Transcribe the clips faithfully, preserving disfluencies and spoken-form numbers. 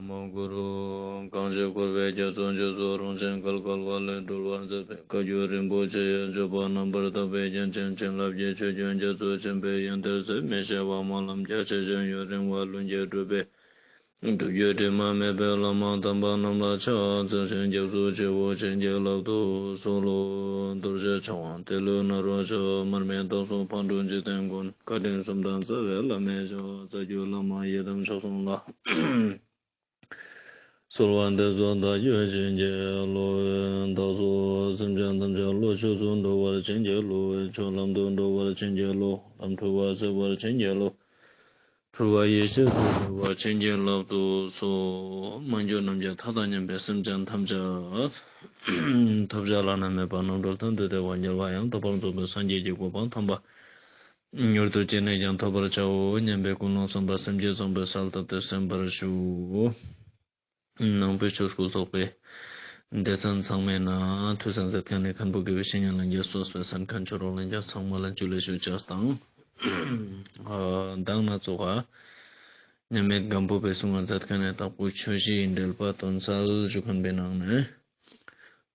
མ་གུ་རུ། གང་ཞིག་འཁོར་བའི་རྒྱ་མཚོ་འཇིགས་སུ་རུང་ཞིང་བརྒལ་དཀའ་བ་ལས་སྒྲོལ་བར་མཛད་པའི་བཀའ་བརྒྱུད་རིན་པོ་ཆེ་ཡི་སྤྱོད་པ་རྣམ་པར་དག་པའི་རྒྱན་ཅན་བྱིན་རླབས་ཀྱི་ཆུ་རྒྱུན་རྒྱ་མཚོ་ཆེན་པོའི་ཡོན་ཏན་ཟད་མི་ཤེས་པ་སྨོན་ལམ་རྒྱ་ཆེ་ཞིང་ཡུན་རིང་བ་ལྷུན་གྱིས་གྲུབ་པའི་སྒྲུབ་བརྒྱུད་དྲི་མ་མེད་པའི་བླ་མ་དམ་པ་རྣམས་ལ་ཕྱག་འཚལ་ཞིང་སྐྱབས་སུ་མཆིའོ། བྱིན་གྱིས་བརླབ་ཏུ་གསོལ་ལོ། རྡོ་རྗེ་འཆང་དབང་ཏེ་ལོ་ནཱ་རོ་ཞབས། མར་མི་དྭགས་པོ་ཕག་གྲུ་འཇིག་རྟེན་མགོན། བཀའ་དྲིན་གསུམ་ལྡན་རྩ་བའི་བླ་མའི་ཞབས། རྩ་བརྒྱུད་བླ་མ་ཡི་དམ་མཆོག་གསུམ་ལ། གསོལ་བ་འདེབས་སོ་བདག་རྒྱུད་བྱིན་གྱིས་རློབས། བདག་སོགས་སེམས་ཅན་ཐམས་ཅད་བློ་ཆོས་སུ་འགྲོ་བར་བྱིན་གྱིས་རློབས། ཆོས་ལམ་དུ་འགྲོ་བར་བྱིན་གྱིས་རློབས། ལམ་འཁྲུལ་བ་སེལ་བར་བྱིན་གྱིས་རློབས། འཁྲུལ་བ་ཡེ་ཤེས་སུ་འགྱུར་བར་བྱིན་གྱིས་བརླབ་ཏུ་གསོལ། མ་གྱུར་ནམ་མཁའི་མཐའ་དང་མཉམ་པའི་སེམས་ཅན་ཐམས་ཅད་ཐོབ་བྱ་བླ་ན་མེད་པ་རྣམ་གྲོལ་དོན་དུ་བདེ་བ་རྒྱལ་བ་ཡང་དག་པར་རྫོགས་པའི་སངས་རྒྱས་ཀྱི་གོ་འཕང་དམ་པ་མྱུར་དུ་ཅི་ནས་ཀྱང་ཐོབ་པར་བྱའོ་སྙམ་པའི་ཀུན་སློང་བསམ་པ་སེམས་བསྐྱེད་བཟང་པོས་གསལ་བཏབ་སྟེ་གསན་པར་ཞུ། ནང་པའི་ཆོས་སྐུལ་ཚོགས་པའི་སྡེ་ཚན་ཚང་མའི་ནང་ཐོས་བསམ་མཛད་མཁན་ནི་མཁན་པོ་དགེ་བའི་བཤེས་གཉེན་ལྷན་རྒྱས་སོ་སོའི་གསན་མཁན་ཆོས་གྲོགས་ལྷན་རྒྱས་ཚང་མ་ལ་ཇུ་ལེ་ཞུ་ཅེས་དང་། ཨ་མདང་ན་ཚོགས་ཀ་མཉམ་མེད་སྒམ་པོ་པའི་གསུང་ང་མཛད་མཁན་ནི་དྭགས་པོ་ཆོས་བཞིའི་འགྲེལ་པ་དོན་གསལ་ཞུ་མཁན་པའི་ནང་ནས།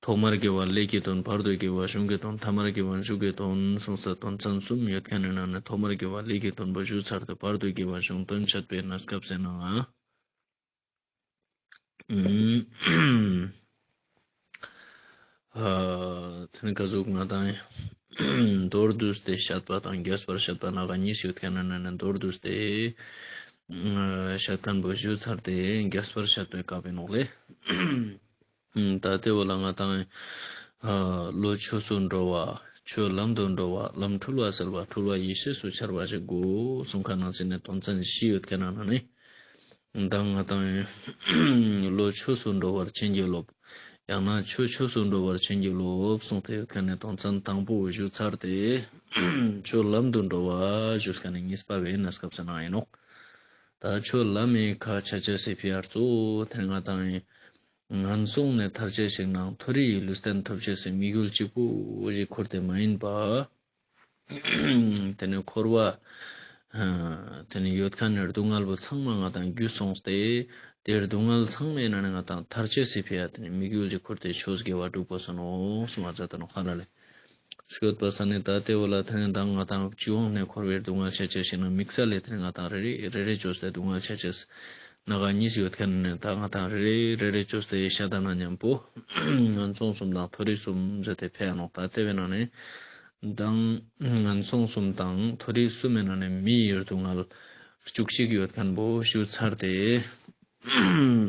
ཐོག་མར་དགེ་བ་ལས་ཀྱི་དོན། བར་དུ་དགེ་བ་གཞུང་གི་དོན། ཐ་མར་དགེ་བ་མཇུག་གི་དོན་གསུངས་ས་དོན་ཚན་གསུམ་ཡོད་མཁན་ནི་ནང་ནས་ཐོག་མར་དགེ་བ་ལས་ཀྱི་དོན་པོ་ཞུ་ཚར་ཏེ་བར་དུ་དགེ་བ་གཞུང་དོན་འཆད་པའི་གནས་སྐབས་སུ་ནང་ང་། ཨ་ཚན་ཀ་ཟུག་ང་དང་མདོར་བསྡུས་ཏེ་བཤད་པ་དང་རྒྱས་པར་བཤད་པ་ནང་ང་གཉིས་ཡོད་མཁན་ནི་ནང་ནས་མདོར་བསྡུས་ཏེ་ཨ་བཤད་མཁན་པོ་ཞུ་ཚར་ཏེ་རྒྱས་པར་བཤད་པའི་སྐབས་ཡིན་ནོག་ལེ། ད་དེ་བོ་ལ་ང་དང་ཨ་བློ་ཆོས་སུ་འགྲོ་བ། ཆོས་ལམ་དུ་འགྲོ་བ། ལམ་འཁྲུལ་བ་སེལ་བ། འཁྲུལ་བ་ཡེ་ཤེས་སུ་འཆར་བ་ཞིག་དགོས་གསུང་མཁན་ནང་ཚན་ནི་དོན་ཚན་བཞི་ཡོད་མཁན་ནང་ནས། མདང་ང་དང་བློ་ཆོས་སུ་འགྲོ་བར་བྱིན་གྱིས་རློབས། ཡང་ན་ཆོས་ཆོས་སུ་འགྲོ་བར་བྱིན་གྱིས་རློབས་གསུངས་ཏེ་ཡོད་མཁན་ནི་དོན་ཚན་དང་པོ་ཞུ་ཚར་ཏེ། ཆོས་ལམ་དུ་འགྲོ་བ་ཞུ་མཁན་ནི་གཉིས་པ་བའི་གནས་སྐབས་སུ་ནང་ཡིན་ནོག་ད་ཆོས་ལམ་མི་ཁ་ཆ་ཆ་སི་ཕི་ཨར་ཙོ་དེ་ང་དང་ངན་སོང་ནས་ཐར་ཅེས་ཤིག་ནང་མཐོ་རིས་ལུས་རྟེན་ཐོབ་ཅེས་སི་དམིགས་ཡུལ་གཅིག་པུ་ཞིག་འཁོར་ཏེ་མ་ཡིན་པ། དེ་ནས་འཁོར་བ་ཨ་དེ་ནས་ཡོད་མཁན་ནི་སྡུག་བསྔལ་བོ་ཚང་མ་ང་དང་རྒྱུ་སོང་སྟེ་དེ་སྡུག་བསྔལ་ཚང་མའི་ནང་ནས་ང་དང་ཐར་ཅེས་སི་ཕི་ཡ་དེ་ནས་དམིགས་ཡུལ་གྱི་འཁོར་ཏེ་ཆོས་དགེ་བ་སྒྲུབ་པ་སོང་ནོག་གསུངས་པ་མཛད་དེ་ནོག་ཧ་ལ་ལེ། སྐྱོད་པ་ས་ནི་ད་དེ་བོ་ལ་དེ་ནས་མདང་ང་དང་སྤྱི་ཡོངས་ནས་འཁོར་བའི་སྡུག་བསྔལ་ཆ་ཅེས་ཤིག་ནང་དམིགས་བསལ་ལས་དེ་ནས་ང་དང་རེ་རེ་རེ་རེ་བཅོས་ཏེ་སྡུག་བསྔལ་ཆ་ཅེས་ནང་ག་གཉིས་ཡོད་མཁན་ནི་ད་ང་དང་རེ་རེ་རེ་རེ་བཅོས་ཏེ་ཤ་ད་ན་མཉམ་པོ་ངན་སོང་གསུམ་དང་མཐོ་རིས་གསུམ་ཟེར་ཏེ་ཕེ་ཡ་ནོག་ད་དེ་བའི་ནང་ནས། མདང་ངན་སོང་གསུམ་དང་མཐོ་རིས་གསུམ་མའི་ནང་ནས་མིའི་སྡུག་བསྔལ་བཅུ་གཅིག་ཡོད་མཁན་པོ་ཞུ་ཚར་ཏེ།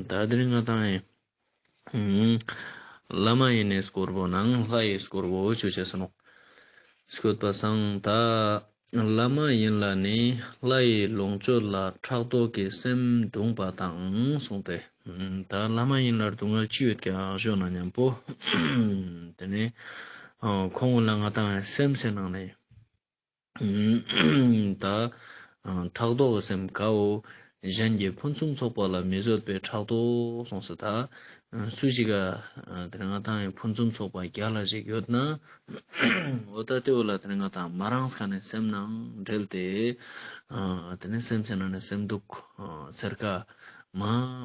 ད་དེ་རིང་ང་དང་ཡིན། བླ་མ་ཡིན་ནི་སྐོར་བོ་ནང་ལྷ་ཡི་སྐོར་བོ་ཞུ་ཅེས་ནོག་སྐྱོད་པ་སང་ད་བླ་མ་ཡིན་ལ་ནི་ལྷ་ཡི་ལོངས་སྤྱོད་ལ་ཕྲག་དོག་གི་སེམས་གདུང་པ་དང་གསུངས་ཏེ། ད་བླ་མ་ཡིན་ལ་སྡུག་བསྔལ་ཅི་ཡོད་ཀྱང་ཞུ་ན་མཉམ་པོ། དེ་ནས་ཁོང་ལ་ང་དང་སེམས་སི་ནང་ནས་ད་ཕྲག་དོག་གི་སེམས་ཀ་བོ་གཞན་གྱི་ཕུན་སུམ་ཚོགས་པ་ལ་མི་བཟོད་པའི་ཕྲག་དོག་གསུངས་སོ། ད་སུ་ཞིག་ག་དེ་ང་དང་ཕུན་སུམ་ཚོགས་པ་རྒྱལ་ལ་ཞིག་ཡོད་ན། འོ་ད་དེ་བོ་ལ་དེ་ང་དང་མ་རངས་མཁན་ནི་སེམས་ནང་འབྲེལ་ཏེ། ཨ་དེ་ནས་སེམས་ཅན་ནང་ནས་སེམས་སྡུག་ཨ་སེར་ཁ་མ་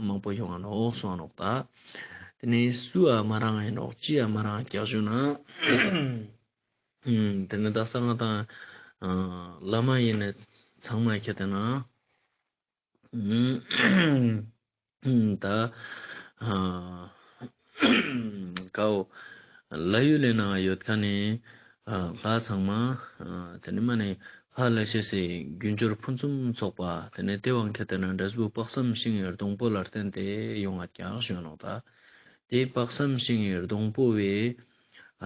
མང་པོ་ཡོང་ང་ནོག་གསུངས་ནོག་ད་དེ་ནས་སུའ་མ་རངས་ཡིན་ནོག་ཅིའ་མ་རངས་ཀྱག་ཞུ་ན། ཨ་དེ་ནས་ད་ས་ང་དང་ཨ་བླ་མ་ཡིན་ནས་ཚང་མ་ཁྱེད་དེ་ན། ད་ཨ་ཀའོ་ལྷ་ཡུལ་ལི་ནང་ཡོད་མཁན་ནི་ཨ་ལྷ་ཚང་མ་ཨ་དེ་ནི་མ་ནི་ལྷ་ལེ་ཤ་སི་རྒྱུ་འབྱོར་ཕུན་སུམ་ཚོགས་པ་དེ་ནི་དེ་བང་ཁྱེད་དེ་ན་འབྲས་བུ་དཔག་བསམ་ཤིང་གི་སྡོང་པོ་ལ་བརྟེན་ཏེ་ཡོང་ང་ཀྱག་ཞུ་ནོག་ད་དེ་དཔག་བསམ་ཤིང་གི་སྡོང་པོ་བའི་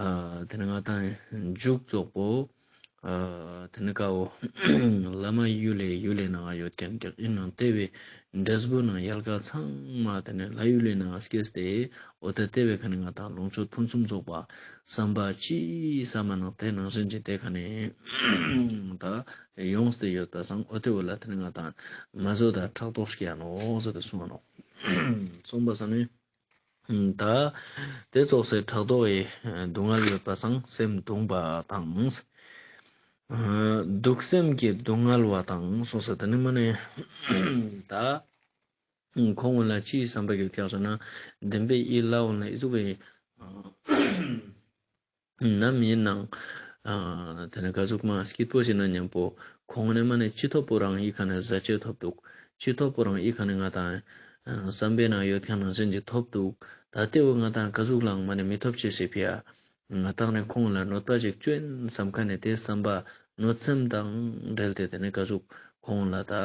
ཨ་དེ་ནི་ང་དང་མཇུག་རྫོགས་པོ། ཨ་དེ་ནི་ཀའོ་བླ་མ་ཡུལ་ལི་ཡུལ་ལི་ནང་ཡོད་མཁན་ཀྱག་ཡིན་ནང་དེ་བའི་འབྲས་བུ་ནང་ཡལ་ག་ཚང་མ་དེ་ནི་ལྷ་ཡུལ་ལི་ནང་སྐྱེས་ཏེ་འོ་ད་དེ་བའི་ཁ་ནི་ང་དང་ལོངས་སྤྱོད་ཕུན་སུམ་ཚོགས་པ་བསམ་པ་ཅི་བསམ་མ་ནང་དེ་ནང་བཞིན་གྱི་དེ་ཁ་ནི་ད་ཡོངས་ཏེ་ཡོད་པ་སང་འོ་དེ་བོ་ལ་དེ་ནི་ང་དང་མ་བཟོད་ད་ཕྲག་དོག་སྐྱེ་ནོག་ཟེར་ཏེ་གསུངས་ནོག་གསུངས་པ་ས་ནི། ད་དེ་ཙོགས་སེ་ཕྲག་དོག་གི་སྡུག་བསྔལ་ཡོད་པ་སང་སེམས་གདུང་པ་དང་། སྡུག་སེམས་ཀྱི་སྡུག་བསྔལ་བ་དང་གསུངས་སེ་དེ་ནི་མ་ནི་ད་ ཁོང་ལ་ཅི་བསམ་པ་གི་ཀྱག་ཟེར་ན་བདེན་པའི་ཨི་ལ་འོན་ལ་ཨི་ཟུག་པའི་ནམ་ཡིན་ནང་ཨ་དེ་ནས་ག་ཟུག་མ་སྐྱིད་པོ་ཞིག་ན་མཉམ་པོ་ཁོང་ནས་མ་ནས་ཅི་ཐོབ་པོ་རང་ཨི་ཁ་ནས་ཟ་ཆས་ཐོབ་འདུག་ཅི་ཐོབ་པོ་རང་ཨི་ཁ་ནས་ང་དང་ཨ་བསམ་པའི་ནང་ཡོད་མཁན་ནང་བཞིན་གྱི་ཐོབ་འདུག་ད་དེ་བོ་ང་དང་ག་ཟུག་ལའང་མ་ནས་མི་ཐོབ་ཅེས་ཞིག་ཕི་ཡ། ང་དང་ནས་ཁོང་ལ་གནོད་པ་ཞིག་བཅོ་ཡིན་བསམ་མཁན་ནས་དེ་བསམ་པ་གནོད་སེམས་དང་འབྲེལ་ཏེ་དེ་ནས་ག་ཟུག་ཁོང་ལ་ད་ཨ་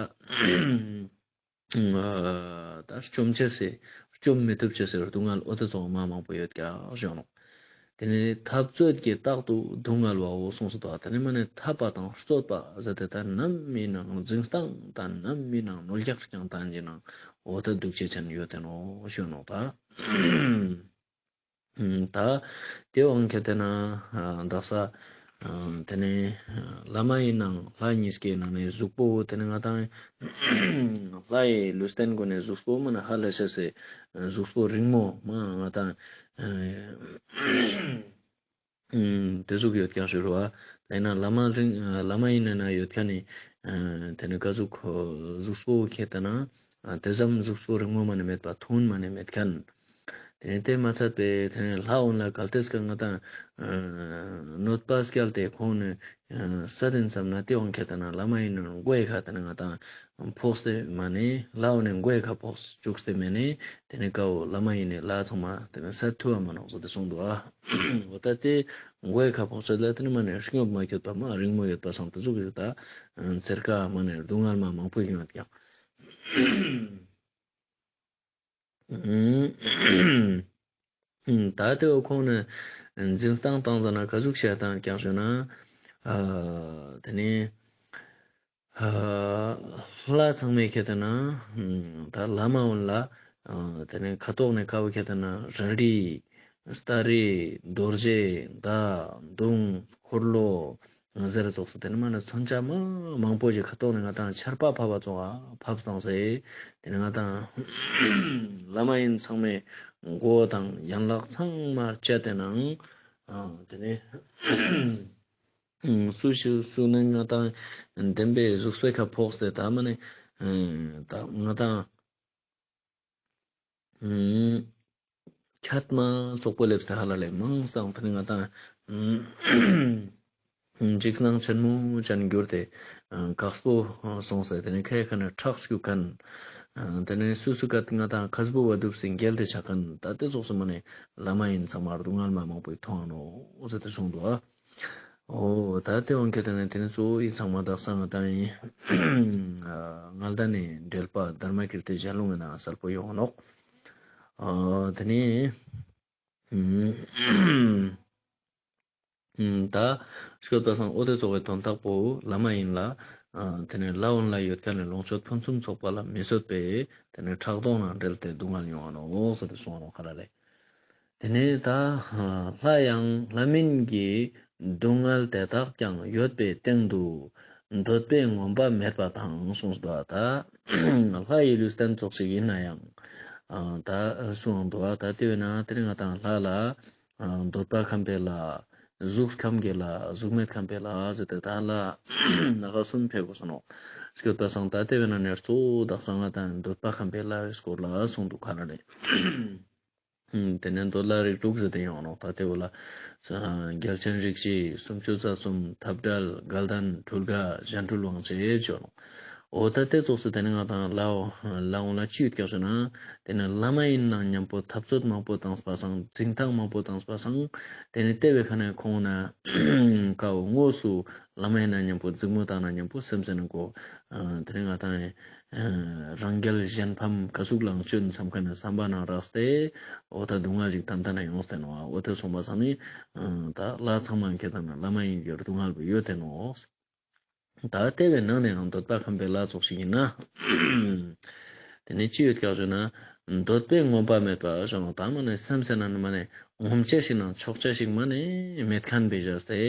ད་བཅོམ་ཅེས་སི་བཅོམ་མི་ཐུབ་ཅེས་སི་སྡུག་བསྔལ་འོ་དེ་ཚོ་མ་མང་པོ་ཡོད་ཀྱག་ཞུ་ནོག་དེ་ནས་འཐབ་རྩོད་ཀྱི་རྟག་ཏུ་སྡུག་བསྔལ་བའོ་གསུངས་སོ། ད་དེ་ནས་མ་ནས་འཐབ་པ་དང་རྩོད་པ་ཟེར་ཏེ་ད་ནམ་མི་ནང་འཛིང་སྟངས་དང་ནམ་མི་ནང་གནོད་རྒྱག་རྐྱང་དང་གྱི་ནང་འོ་ད་སྡུག་ཅེས་ཅན་ཡོད་དེ་ནོག་ཞུ་ནོག་ད། ཨུམ། ད་དེ་འོང་ཁྱེར་ཏེ་ན་ཨ་དག་ས་ཨ་དེ་ནས་ཨ་ལྷ་མ་ཡིན་ནང་ལྷ་གཉིས་ཀའི་ནང་ནས་གཟུགས་པོ་དེ་ནས་ང་དང་ལྷ་ཡི་ལུས་རྟེན་ཀུན་ནས་གཟུགས་པོ་མ་ན་ཧ་ལས་སེ་སེ་གཟུགས་པོ་རིང་མོ་མ་ང་དང་ཨ་ཨུམ་དེ་ཟུག་ཡོད་ཀྱག་ཞུ་རུ་བ། ད་ཡིན་ན་ལྷ་མ་རིང་ལྷ་མ་ཡིན་ན་ཡོད་མཁན་ནི་ཨ་དེ་ནས་ག་ཟུག་གཟུགས་པོ་ཁྱེར་ཏེ་ན་ཨ་དེ་ཙམ་གཟུགས་པོ་རིང་མོ་མ་ནས་མེད་པ་ཐུང་མ་ནས་མེད་མཁན། དེ་ནས་དེ་མ་ཚད་པའི་དེ་ནས་ལྷ་འོན་ལ་གལ་ཏེ་སྐབས་ང་དང་ཨ་གནོད་པ་སྐྱལ་ཏེ་ཁོང་ནས་ཨ་ས་དེན་བསམ་ན་དེ་འོང་ཁྱེར་ཏེ་ན་ལྷ་མ་ཡིན་ན་མགོའི་ཁ་དེ་ནས་ང་དང་ཕོགས་ཏེ་མ་ནས་ལྷ་འོན་ནས་མགོའི་ཁ་ཕོགས་བཅུག་སྟེ་མ་ནས་དེ་ནས་ཀའོ་ལྷ་མ་ཡིན་ནས་ལྷ་ཚང་མ་དེ་ནས་ས་ཐུ་བ་མ་ནོག་ཟེར་ཏེ་གསུངས་འདུག་ཨ། འོ་ད་དེ་མགོའི་ཁ་ཕོགས་ཚད་ལ་དེ་ནས་མ་ནས་སྙོབ་མ་ཁྱོད་པ་མ་རིང་མོ་ཡོད་པ་སང་དེ་ཟུག་གི་ད་ཚེར་ཀ་མ་ནས་སྡུག་བསྔལ་མ་མང་པོ་ཡོང་ཡོད་ཀྱག་ད་དེ་འོ་ཁོང་ནས་འཛིན་སྟངས་བཏང་ཟ་ན་ག་ཟུག་བྱས་བཏང་ཀྱག་ཞུ་ན། ཨ་དེ་ནས་ཨ་ལྷ་ཚང་མས་ཁྱེར་ཏེ་ན་ད་ལྷ་མ་འོན་ལ་ཨ་དེ་ནས་ཁ་ཐོག་ནས་ཁ་བོ་ཁྱེར་ཏེ་ན་རལ་གྲི་སྟ་རེ་རྡོ་རྗེ་མདའ་མདུང་འཁོར་ལོ་ཟེར་ཙོགས་སུ་དེ་ནི་མ་ནི་མཚོན་ཆ་མ་མང་པོ་ཞིག་ཁ་ཐོག་ནས་ང་དང་ཆར་པ་ཕབ་པ་ཙོགས་ཕབ་བཏང་སྟེ་དེ་ནི་ང་དང་ལྷ་མ་ཡིན་ཚང་མའི་མགོ་དང་ཡན་ལག་ཚང་མ་བཅད་དེ་ནང་ཨ་དེ་ནི་སུ་ཞིག་སུ་ནི་ང་དང་བདེན་པའི་གཟུགས་པོའི་ཁ་ཕོགས་ཏེ་ད་མ་ནི་ད་ང་དང་ཁྱད་མ་ཙོག་པོ་ལེབས་ཏེ་ཧ་ལ་ལེ་མང་སྟངས་ཕན་ང་དང་འཇིགས་སྣང་ཆེན་མོ་ཅན་གྱུར་ཏེ་དཀགས་པོ་སོང་སྟེ་དེ་ནས་ཁའི་ཁ་ནས་ཁྲག་སྐྱུག་མཁན། དེ་ནས་སུ་སུ་ཀ་ང་དང་ཁ་སྦུབ་བ་བརྡུབས་སེ་འགྱེལ་ཏེ་ཆ་མཁན་ད་དེ་ཙོགས་སུ་མ་ནས་ལྷ་མ་ཡིན་ཚང་མར་སྡུག་བསྔལ་མ་མང་པོ་མཐོང་ནོག་ཟེར་ཏེ་གསུངས་འདུག་ཨ། འོ་ད་དེ་འོང་ཁྱེར་ཏེ་ན་དེ་ནི་གཙོ་བོ་ཡིན་ཚང་མ་དག་ས་ང་དང་ཡིན། ང་ལ་ད་ནི་འགྲེལ་པ་དྷརྨ་ཀིརྟི་ཞལ་ལུང་ངི་ནང་གསལ་པོ་ཡོང་ནོག་ཨ་དེ་ནི་ད་སྐྱོད་པ་སང་འོ་དེ་ཙོགས་པའི་དོན་དག་པོ་ལྷ་མ་ཡིན་ལ་དེ་ནི་ལྷ་འོན་ལ་ཡོད་མཁན་ནི་ལོངས་སྤྱོད་ཕུན་སུམ་ཚོགས་པ་ལ་མི་བཟོད་པའི་དེ་ནི་ཕྲག་དོག་ནང་འབྲེལ་ཏེ་སྡུག་བསྔལ་མྱོང་བ་ནོག་ཟེར་ཏེ་གསུངས་ནོག་ཧ་ལ་ལེ། དེ་ནས་ད་ལྷ་ཡང་ལྷ་མིན་གྱི་སྡུག་བསྔལ་དེ་དག་ཀྱང་ཡོད་པའི་སྟེང་དུ་འདོད་པའི་ངོམས་པ་མེད་པ་དང་གསུངས་སོ། ད་ལྷ་ཡི་ལུས་རྟེན་ཙོགས་ཤིག་ཡིན་ན་ཡང་ད་གསུངས་འདུག་ད་དེ་བས་ན་དེ་རིང་ང་དང་ལྷ་ལ་འདོད་པ་ཁམས་པའི་ལྷ། གཟུགས་ཁམས་ཀྱི་ལྷ། གཟུགས་མེད་ཁམས་པའི་ལྷ་ཟེར་ཏེ་ད་ལྷ་ནང་གསུམ་ཕེ་གོས་སོ་ནོག་སྐྱོད་པ་སང་ད་དེ་བས་ན་ནེ་གཙོ་བོ་དག་ས་ང་དང་འདོད་པ་ཁམས་པའི་ལྷ་ཡི་སྐོར་ལ་གསུངས་འདུག་ཁ་ལ་ལེ། དེ་ནས་འདོད་ལྷ་རིགས་དྲུག་ཟེར་ཏེ་ཡོང་ནོག་ད་དེ་བོ་ལ་རྒྱལ་ཆེན་རིགས་བཞི། སུམ་ཅུ་རྩ་གསུམ། འཐབ་བྲལ། དགའ་ལྡན། འཕྲུལ་དགའ། གཞན་འཕྲུལ་དབང་བྱེད་ཅེས་ཡོང་ནོག་འོ་ད་དེ་ཙོགས་སུ་དེ་ནི་ང་དང་ལྷ་འོ་ལྷ་འོ་ལ་ཅི་ཡོད་ཀྱག་ཟེར་ན། དེ་ནི་ལྷ་མ་ཡིན་ན་མཉམ་པོ་འཐབ་རྩོད་མང་པོ་བཏང་པ་སང་འཛིང་ཐག་མང་པོ་བཏང་པ་སང་། དེ་ནི་དེ་བས་ཁ་ནས་ཁོང་ན་ཀའོ་དངོས་སུ་ལྷ་མ་ཡིན་ན་མཉམ་པོ་འཛིང་མོ་བཏང་ན་མཉམ་པོ་སེམས་སེ་ན་ཀོ་དེ་ནི་ང་དང་རང་རྒྱལ་གཞན་ཕམ་ཀ་ཟུག་ལང་ཅུན་བསམ་མཁན་ནི་བསམ་པ་ནང་རགས་ཏེ་འོ་ད་སྡུག་བསྔལ་ཞིག་ཏན་ཏན་ན་ཡོངས་ཏེ་ནོག་འོ་དེ་སོང་པ་སང་ནི་ད་ལྷ་ཚང་མ་ཁྱེད་དང་ན་ལྷ་མ་ཡིན་གྱི་སྡུག་བསྔལ་བོ་ཡོད་དེ་ནོག་ད་དེ་བས་ནང་ནས་ཡང་འདོད་པ་ཁམས་པའི་ལྷ་ཙོགས་ཤིག་ཡིན་ན། དེ་ནས་ཅི་ཡོད་ཀྱག་ཞུ་ན། འདོད་པའི་ངོམས་པ་མེད་པ་ཞུ་ནོག་ད་མ་ནས་སེམས་སེ་ན་མ་ནས་ངོམས་ཅེས་ཤིག་ནང་ཆོག་ཅེས་ཤིག་མ་ནས་མེད་མཁན་བེ་བཞག་སྟེ།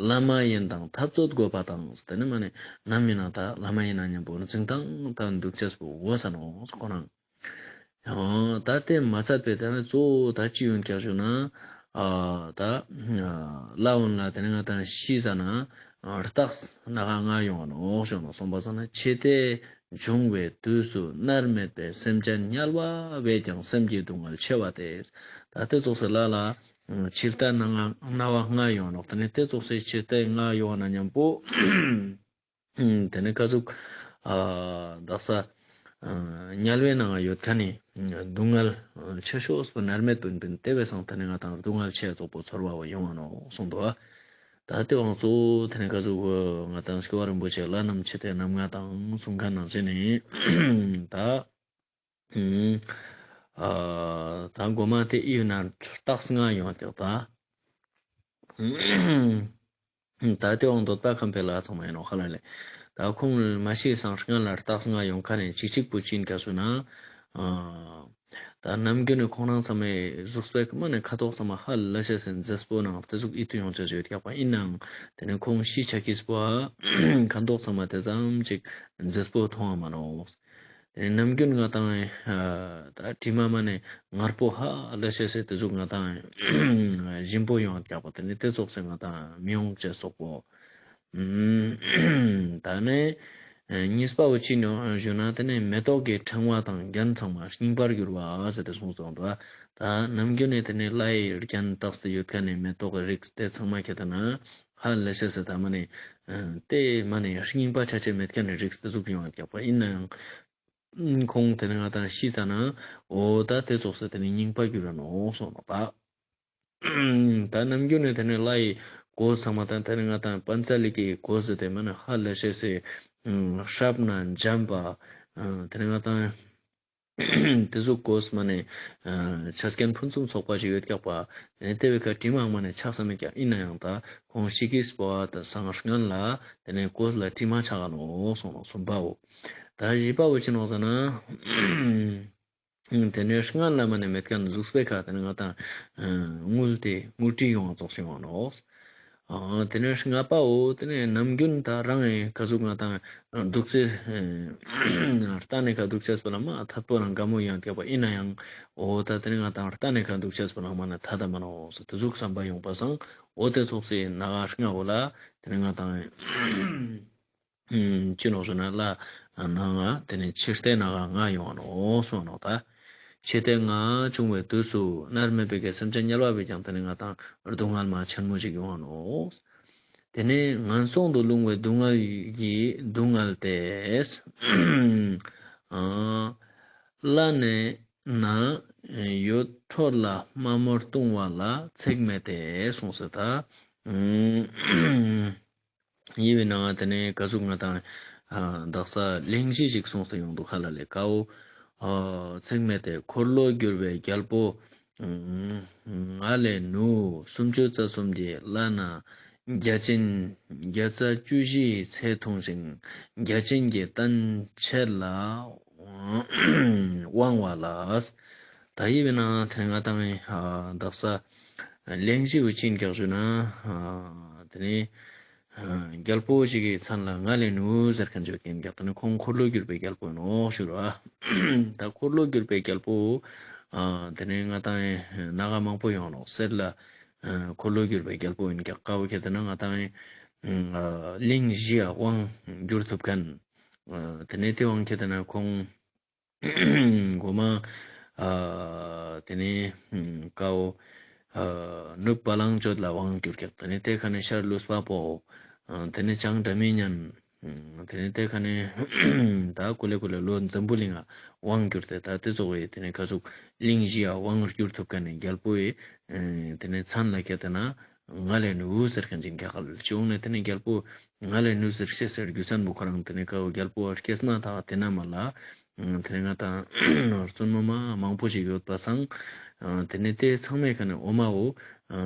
ལྷ་མ་ཡིན་དང་འཐབ་རྩོད་དགོས་པ་དང་དེ་ནི་མ་ནི་ནམ་ཡིན་ན་ད་ལྷ་མ་ཡིན་ན་མཉམ་པོ་འཛིང་ཐག་ད་འདུག་ཅེས་པོ་འོ་ས་ནོག་ཁོ་རང་། ཡང་ད་དེ་མ་ཚད་པའི་དེ་ནི་གཙོ་བོ་ད་ཅི་ཡོད་ཀྱག་ཞུ་ན། ཨ་ད་ལྷ་འོན་ལ་དེ་ནི་ང་དང་ཤི་ས་ན་རྟགས་སྣ་ཁ་ལྔ་ཡོང་ནོག་ཞུ་ནོག་སོང་པ་ས་ན་ཆེ་དེ་ བྱུང་བའི་དུས་སུ་མནར་མེད་པའི་སེམས་ཅན་དམྱལ་བ་བས་ཀྱང་སེམས་ཀྱི་སྡུག་བསྔལ་ཆེ་བ་སྟེ། ད་དེ་ཙོགས་སེ་ལ་ལ་འཆི་ལྟས་སྣང་ང་སྣང་བ་ལྔ་ཡོང་ནོག། དེ་ནས་དེ་ཙོགས་སེ་འཆི་ལྟས་ལྔ་ཡོང་ན་མཉམ་པོ། དེ་ནས་ཀ་ཟུག་ཨ་དག་ས་ཨ་དམྱལ་བའི་ནང་ཡོད་མཁན་ནི་སྡུག་བསྔལ་ཆེ་ཤོས་པོ་མནར་མེད་པོ་ཡིན་པིན། དེ་བས་སང་དེ་ནས་ང་དང་སྡུག་བསྔལ་ཆེ་ཙོགས་པོ་ཚོར་བ་བོ་ཡོང་བ་ནོག་གསུངས་འདུག། ད་དེ་དབང་ཚོ་དེ་ནས་ཀ་ཟུག་ང་དང་སྐྱོབ་པ་རིན་པོ་ཆེ་ལ་ནམ་འཆི་ལྟས་རྣམ་ལྔ་དང་གསུང་མཁན་ནང་བཞིན་ནི་ད་ཨ་ད་མགོ་མ་དེ་ཨི་ཡོད་ན་རྟགས་ལྔ་ཡོང་སྟེ་ད། ད་དེ་དབང་འདོད་པ་ཁམས་པའི་ལྷ་ཚང་མ་ཡིན་ནོག་ཧ་ལ་ལེ། ད་ཁོང་མ་ཤི་སང་སྔན་ལ་རྟགས་ལྔ་ཡོང་མཁན་ནི་གཅིག་གཅིག་པོ་ཅི་ཡིན་ག་ཟེར་ན། ཨ་ད་ནམ་རྒྱུན་ནི་ཁོང་རང་ཚང་མའི་གཟུགས་པོའི་མ་ནས་ཁ་དོག་ཚང་མ་ཧ་ལས་ཤེས་སེ་མཛེས་པོ་ནང་དེ་ཟུག་ཨིད་དུ་ཡོང་ཆ་ཡོད་ཀྱག་པ་ཡིན་ནའང་དེ་ནས་ཁོང་ཤི་ཆ་ཀིས་པོ་ཨ་ཁ་དོག་ཚང་མ་དེ་ཙམ་ཅིག་མཛེས་པོ་མཐོང་བ་མ་ནོག། དེ་ནས་ནམ་རྒྱུན་ང་དང་ཨ་ད་དྲི་མ་མ་ནས་མངར་པོ་ཧ་ལས་ཤེས་སེ་དེ་ཟུག་ང་དང་ཞིམ་པོ་ཡོང་ཀྱག་པ་དེ་ནས་དེ་ཙོགས་སེ་ང་དང་མི་ཡོང་ཅེས་སོགས་པོ། ད་ནས་གཉིས་པ་བོ་ཅི་ནོག་ཞུ་ན་དེ་ནས་མེ་ཏོག་གི་ཕྲེང་བ་དང་རྒྱན་ཚང་མ་རྙིང་པར་གྱུར་བ་ཟེར་ཏེ་གསུངས་སོང་འདུག། ད་ནམ་རྒྱུན་ནས་དེ་ནས་ལྷའི་རྒྱན་བཏགས་ཏེ་ཡོད་མཁན་ནི་མེ་ཏོག་གི་རིགས་དེ་ཚང་མ་ཁྱེར་ཏེ་ན་ཧ་ལས་ཤེས་སེ་ད་མ་ནས་དེ་མ་ནས་རྙིང་པ་ཆ་ཅེས་མེད་མཁན་ནི་རིགས་དེ་ཟུག་ཡོང་ཡོད་ཀྱག་པ་ཡིན་ནའང་ཁོང་དེ་ནས་ང་དང་ཤི་ཙ་ན་འོ་ད་དེ་ཙོགས་སེ་དེ་ནས་རྙིང་པ་གྱུར་ར་ནོག་གསུངས་ནོག་པ། ད་ནམ་རྒྱུན་ནས་དེ་ནས་ལྷའི་གོས་ཚང་མ་དང་དེ་ནས་ང་དང་པཉྩ་ལི་ཀའི་གོས་དེ་མ་ནས་ཧ་ལས་ཤེས་སེ་སྲབ་ན་འཇམ་པ་དེ་ནས་ང་དང་དེ་ཟུག་གོས་མ་ནས་ཆ་རྐྱེན་ཕུན་སུམ་ཚོགས་པ་ཞིག་ཡོད་ཀྱག་པ། དེ་ནས་དེ་བས་ཀ་དྲི་མ་མ་ནས་ཆགས་ས་མེད་ཀྱག། ཡིན་ནའང་ད་ཁོང་ཤི་ཀིས་པོ་ད་སང་སྔན་ལ་དེ་ནས་གོས་ལ་དྲི་མ་ཆགས་ནོག་གསུངས་ནོག་གསུམ་པའོ། ད་བཞི་པ་བོ་ཅི་ནོག་ཟེར་ན། དེ་ནས་སྔན་ལ་མ་ནས་མེད་མཁན་གཟུགས་པོའི་ཁ་དེ་ནས་ང་དང་དངུལ་དེ་དངུལ་དྲི་ཡོང་བ་ཙོགས་ཤིག་ཡོང་ནོག། དེ་ནས་ལྔ་པའོ་དེ་ནས་ནམ་རྒྱུན་ད་རང་གི་ཀ་ཟུག་ང་དང་འདུག་ཚེ་ལྟ་ནས་ཁ་འདུག་ཅེས་པོ་ལ་མ་ཐད་པོ་རང་དགའ་མོ་ཡོང་ཀྱག་པ་ཡིན་ནའང་འོ་ད་དེ་ནས་ང་དང་ལྟ་ནས་ཁ་འདུག་ཅེས་པོ་ལ་མ་ན་ཐད་ད་མ་ནོག་ཟེར་དེ་ཟུག་བསམ་པ་ཡོང་པ་སང་འོ་དེ་ཙོགས་སེ་ན་ག་ལྔ་བོ་ལ་དེ་ནས་ང་དང་ཅི་ནོག་ཟེར་ན་ལ་ན་ང་དེ་ནས་འཆི་ལྟས་ན་ག་ལྔ་ཡོང་ནོག་གསུངས་ནོག། ད་འཆི་ལྟས་ལྔ་བྱུང་བའི་དུས་སུ་མནར་མེད་པའི་གི་སེམས་ཅན་དམྱལ་བ་བས་ཀྱང་དེ་ནས་ང་དང་སྡུག་བསྔལ་མ་ཆེན་མོ་ཞིག་ཡོང་ནོག། དེ་ནས་ངན་སོང་དུ་ལྷུང་བའི་སྡུག་བསྔལ་གྱི་སྡུག་བསྔལ་ཏེ། བླ་ན་མེད་ན་ཡོད་འཕྲོ་ལ་མ་མོར་ལྟུང་བ་ལ་ཚེགས་མེད་དེ་གསུངས་སོ། ད་ཡིན་པའི་ནང་དེ་ནས་ཀ་ཟུག་ང་དང་དག་ས་གླེང་གཞི་ཞིག་གསུངས་ཏེ་ཡོང་འདུག་ཧ་ལ་ལེ། ཀའོ། ཚེགས་མེད་དེ་འཁོར་ལོས་སྒྱུར་བའི་རྒྱལ་པོ་ང་ལས་ནུ་སུམ་ཅུ་རྩ་གསུམ་གྱི་བླ་ན་བརྒྱ་བྱིན་བརྒྱ་རྩ་བཅུ་བཞིའི་ཚེ་ཐུང་ཞིང་བརྒྱ་བྱིན་གྱི་བསྟན་བཅོས་ལ་དབང་བ་ལ། ད་ཡིན་པའི་ནང་དེ་ནས་ང་དང་དག་ས་གླེང་གཞི་བོ་ཅི་ཡིན་ཀྱག་ཞུ་ན། དེ་ནས་རྒྱལ་པོ་ཞིག་གི་མཚན་ལ་ང་ལས་ནུ་ཟེར་མཁན་ཅིག་ཡིན་ཀྱག། དེ་ནས་ཁོང་འཁོར་ལོས་སྒྱུར་བའི་རྒྱལ་པོ་ཡིན་ནོག་ཞུ་ར། ད་འཁོར་ལོས་སྒྱུར་བའི་རྒྱལ་པོ་དེ་ནས་ང་དང་ན་ག་མང་པོ་ཡོང་ནོག། གསེར་ལ་འཁོར་ལོས་སྒྱུར་བའི་རྒྱལ་པོ་ཡིན་ཀྱག། ཀའོ་ཁྱེར་ཏེ་ན་ང་དང་གླིང་བཞི་ཡ་དབང་བསྒྱུར་ཐུབ་མཁན། དེ་ནས་དེ་དབང་ཁྱེར་ཏེ་ན་ཁོང་མགོ་མ་ཨ་དེ་ནས་ཀའོ་ཨ་ནུབ་བ་ལང་སྤྱོད་ལ་དབང་བསྒྱུར་ཀྱག། དེ་ནས་དེ་ཁ་ནས་ཤར་ལུས་པ་པོ། ཨ་དེ་ནས་བྱང་སྒྲ་མི་སྙན། དེ་ནས་དེ་ཁ་ནས་ད་ཀུ་ལེ་ཀུ་ལེ་ལོ་འཛམ་བུ་གླིང་ང་དབང་བསྒྱུར་ཏེ་ད་དེ་ཙོགས་པའི་དེ་ནས་ཀ་ཟུག་གླིང་བཞི་ཡ་དབང་བསྒྱུར་ཐུབ་མཁན་ནི་རྒྱལ་པོའི་དེ་ནས་མཚན་ལ་ཁྱེར་ཏེ་ན་ང་ལས་ནུ་ཟེར་མཁན་ཅིག་ཀྱག་ལ་ཅི་འོང་ནས་དེ་ནས་རྒྱལ་པོ་ང་ལས་ནུ་ཟེར་ཤེས་ཟེར་རྒྱུ་མཚན་པོ་ཁོ་རང་དེ་ནས་ཀའོ་རྒྱལ་པོ་སྐྱེས་མ་ཐག་དེ་ན་མ་ལ། དེ་ནས་ང་དང་བཙུན་མོ་མ་མང་པོ་ཞིག་ཡོད་པ་སང་། དེ་ནས་དེ་ཚང་མའི་ཁ་ནས་འོ་མའོ།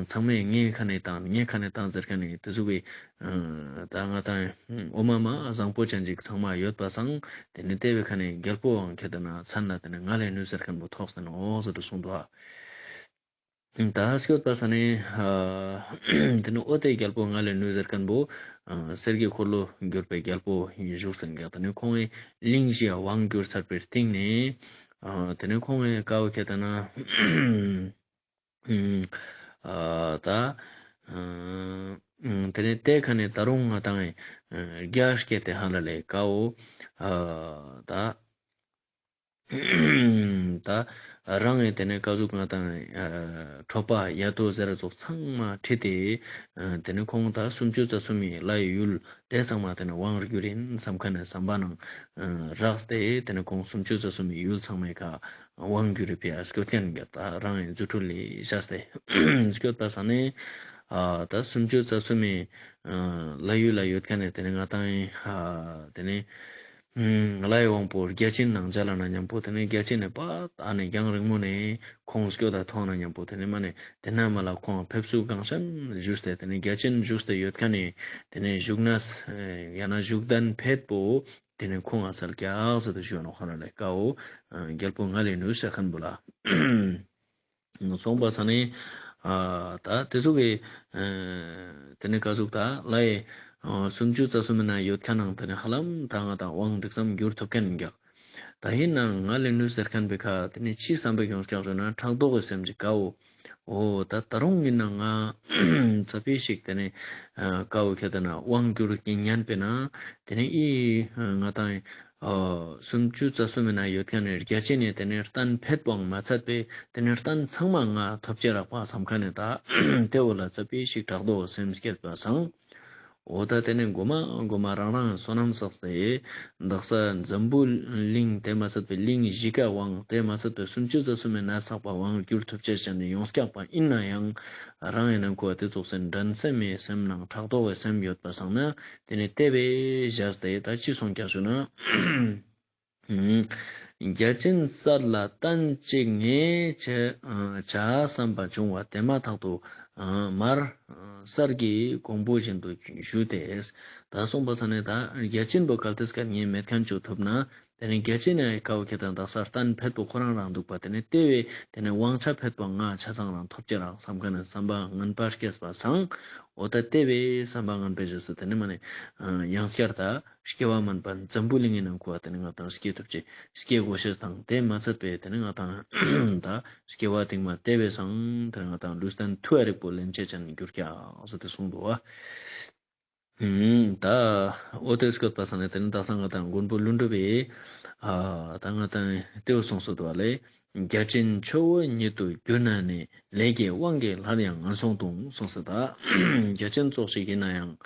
ཚང་མས་ངའི་ཁ་ནས་བཏང་ངའི་ཁ་ནས་བཏང་ཟེར་མཁན་ནི་དེ་ཟུག་གི། ད་ང་དང་འོ་མ་མ་བཟང་པོ་ཅན་ཅིག་ཚང་མ་ཡོད་པ་སང་། དེ་ནས་དེ་བའི་ཁ་ནས་རྒྱལ་པོའང་ཁྱེར་ཏེ་ན་མཚན་ལ་དེ་ནས་ང་ལས་ནུ་ཟེར་མཁན་པོ་ཐོགས་ཏེ་ནོག་ཟེར་ཏེ་གསུངས་འདུག། ད་སྐྱོད་པ་ས་ནས་དེ་ནས་འོ་དེ་རྒྱལ་པོ་ང་ལས་ནུ་ཟེར་མཁན་པོ་གསེར་གྱི་འཁོར་ལོ་བསྒྱུར་བའི་རྒྱལ་པོ་ཡིན་བཞུགས་ཟིན་ཀྱག། དེ་ནས་ཁོང་གི་གླིང་བཞི་ཡ་དབང་བསྒྱུར་ཚར་བའི་སྟིང་ནས་དེ་ནས་ཁོང་གི་ཀའོ་ཁྱེར་ཏེ་ན་ད་ ཨ་ཏེ་ནེ་ཏེ་ཁ་ནེ་ད་རུང་ང་དང་ཨ་རྒྱ་སྐྱེད་དེ་ཧ་ལ་ལེ་ཀ་བོ་ཨ་ད་ད་རང་ངི་ཏེ་ནེ་ཀ་ཟུག་ང་དང་ཨ་ཁྲོ་པ་ཡ་ཏོ་ཟེར་ཙོགས་ཚང་མ་ཁྲིད་དེ་ཨ་ཏེ་ནེ་ཁོང་ད་སུམ་ཅུ་རྩ་གསུམ་མི་ལྷའི་ཡུལ་ཏེ་ཚང་མ་ཏེ་ནེ་དབང་བསྒྱུར་ཨིན་སམ་ཁན་ནི་སམ་པ་ནང་ཨ་རགས་ཏེ་ཏེ་ནེ་ཁོང་སུམ་ཅུ་རྩ་གསུམ་མི་ཡུལ་ཚང་མའི་ཀ་དབང་བསྒྱུར་རེ་ཕི་ཡ་སྐྱོད་ཁན་གྱ་ད་རང་ངི་རྫུ་འཕྲུལ་ལེ་ཤ་སྟེ་སྐྱོད་པ་སང་ནེ་ཨ་ད་སུམ་ཅུ་རྩ་གསུམ་མི་ཨ་ལྷའི་ཡུལ་ལ་ཡོད་ཁན་ནི་ཏེ་ནེ་ང་དང་ཨ་ཏེ་ནེ་ལྷའི་དབང་པོ་བརྒྱ་བྱིན་ནང་མཇལ་ལ་ན་ཉམ་པོ་ཏེ་ནེ་བརྒྱ་བྱིན་ནི་པ་ཨ་ནེ་རྒྱང་རིང་མོ་ནེ་ཁོང་སྐྱོད་ད་ཐོང་ན་ཉམ་པོ་ཏེ་ནེ་མ་ནེ་ཏེ་ན་མ་ལ་ཁོང་ཕེབས་བསུ་གང་ཤམ་ཞུས་ཏེ་ཏེ་ནེ་བརྒྱ་བྱིན་བཞུགས་ཏེ་ཡོད་ཁན་ནི་ཏེ་ནེ་བཞུགས་གནས་ཡང་ན་བཞུགས་གདན་ཕེད་པོ་ཏེ་ནེ་ཁོང་ཨ་སལ་ཀྱག་ཟེར་ཏེ་ཞུ་ནོག་ཧ་ལ་ལེ་ཀ་བོ་ཨ་རྒྱལ་པོ་ང་ལེ་ནུས་ཟེར་ཁན་བོ་ལ། སོང་པ་སང་ནེ་ཨ་ད་ཏེ་ཚོ་གི་ཨ་ཏེ་ནེ་ཀ་ཟུག་ད་ལྷའི་ཨ་སུམ་ཅུ་རྩ་གསུམ་མི་ནང་ཡོད་ཁན་ནང་ཏེ་ནེ་ཧ་ལམ་ད་ང་དང་དབང་འགྲིག་སམ་བསྒྱུར་ཐུབ་ཁན་ཨིན་གྱག། ད་ཨིན་ནའང་ང་ལེ་ནུས་ཟེར་ཁན་བོའི་ཀ་ཏེ་ནེ་ཅི་སམ་པ་ཡོངས་ཀྱག་ཞུ་ན་ཕྲག་དོག་གི་སེམས་ཀྱི་ཀ་བོ་འོ་ད་ད་རུང་ཨིན་ན་ང་ཙ་པིག་ཞིག་ཏེ་ནེ་ཨ་ཀ་བོ་ཁྱད་ད་ན་དབང་བསྒྱུར་གྱི་ཉན་པས་ན་ཏེ་ནེ་ཨི་ང་དང་ཨ་སུམ་ཅུ་རྩ་གསུམ་མི་ནང་ཡོད་ཁན་ནི་བརྒྱ་བྱིན་ནི་ཏེ་ནེ་གཏན་ཕེད་པོའང་མ་ཚད་པའི་ཏེ་ནེ་གཏན་ཚང་མ་ང་ཐོབ་ཅེས་རག་པ་སམ་ཁན་ནི་ད་ཏེ་བོ་ལ་ཙ་པིག་ཞིག་ཕྲག་དོག་སེམས་སྐྱེད་པ་སང་འོ་ད་ཏེ་ནེ་གོ་མ་གོ་མ་རང་རང་བསོད་ནམས་བསགས་ཏེ་དག་ས་འཛམ་བུ་གླིང་ཏེ་མ་ཚད་པའི་གླིང་བཞི་ཀ་དབང་ཏེ་མ་ཚད་པའི་སུམ་ཅུ་རྩ་གསུམ་མི་ནང་ཚག་པ་དབང་བསྒྱུར་ཐུབ་ཅེས་ཅན་ནི་ཡོངས་ཀྱག་པ་ཨིན་ནའང་རང་ངི་ནང་ཁོ་ཏེ་ཙོགས་སེ་འགྲན་སེམས་མི་སེམས་ནང་ཕྲག་དོག་གི་སེམས་ཡོད་པ་སང་ན་ཏེ་ནེ་ཏེ་བས་བཞག་སྟེ་ད་ཅི་སོང་ཀྱག་ཞུ་ན། བརྒྱ་བྱིན་ས་ལ་གཏན་གཅིག་ངས་བྱ་བྱ་བསམ་པ་བྱུང་བ་དེ་མ་ཐག་ཏུ་མར་གསེར་གྱི་གོང་བུ་བཞིན་དུ་ཞུས་ཏེ། ད་སོང་པ་སང་ནེ་ད་བརྒྱ་བྱིན་པོ་གལ་ཏེ་སྐད་ངས་མེད་ཁན་ཅོ་ཐུབ་ན། ཏེ་ནེ་བརྒྱ་བྱིན་ནི་ཀ་བོ་ཁྱད་དང་དག་ས་གཏན་ཕེད་པོ་ཁོ་རང་རང་འདུག་པ། ཏེ་ནེ་ཏེ་བས་ཏེ་ནེ་དབང་ཆ་ཕེད་པོ་ང་ཆ་ཚང་རང་ཐོབ་ཅེས་རག་སམ་ཁན་ནི་སམ་པ་ངན་པ་སྐྱེས་པ་སང་། འོ་ད་ཏེ་བས་སམ་པ་ངན་པའི་རྗེས་སུ་ཏེ་ནེ་མ་ནེ་ཡང་སྐྱར་ད་སྐྱེ་བ་མན་པ་འཛམ་བུ་གླིང་ངི་ནང་ཁོ་ཏེ་ནེ་ང་དང་སྐྱེ་ཐུབ་ཅེས་སྐྱེ་གོ་ཤེས་དང་ཏེ་མ་ཚད་པའི་ཏེ་ནེ་ང་དང་ད་སྐྱེ་བ་སྟིང་མ་ཏེ་བས་སང་ཏེ་ནེ་ང་དང་ལུས་རྟེན་མཐུ་ཡ་རིག་པོ་ལེན་ཅེས་ཅན་གྱུར་ཀྱག་ཟེར་ཏེ་གསུངས་འདུག་པ། ད་འོ་ཏེ་སྐྱོད་པ་སང་ནེ་ཏེ་ནེ་དག་ས་ང་དང་མགོན་པོ་ཀླུ་སྒྲུབ་པས་ཨ་ད་ང་དང་ཏེ་བོ་གསུངས་སོ་འདུག་པ་ལེ། བརྒྱ་བྱིན་ཆུ་བོ་ཉིད་དུ་གྱུར་ན་ནི། ལས་ཀྱི་དབང་གིས་སླར་ཡང་ངན་སོང་ལྟུང་། གསུངས་སོ། ད་བརྒྱ་བྱིན་ཙོགས་ཤིག་ཨིན་ནའང་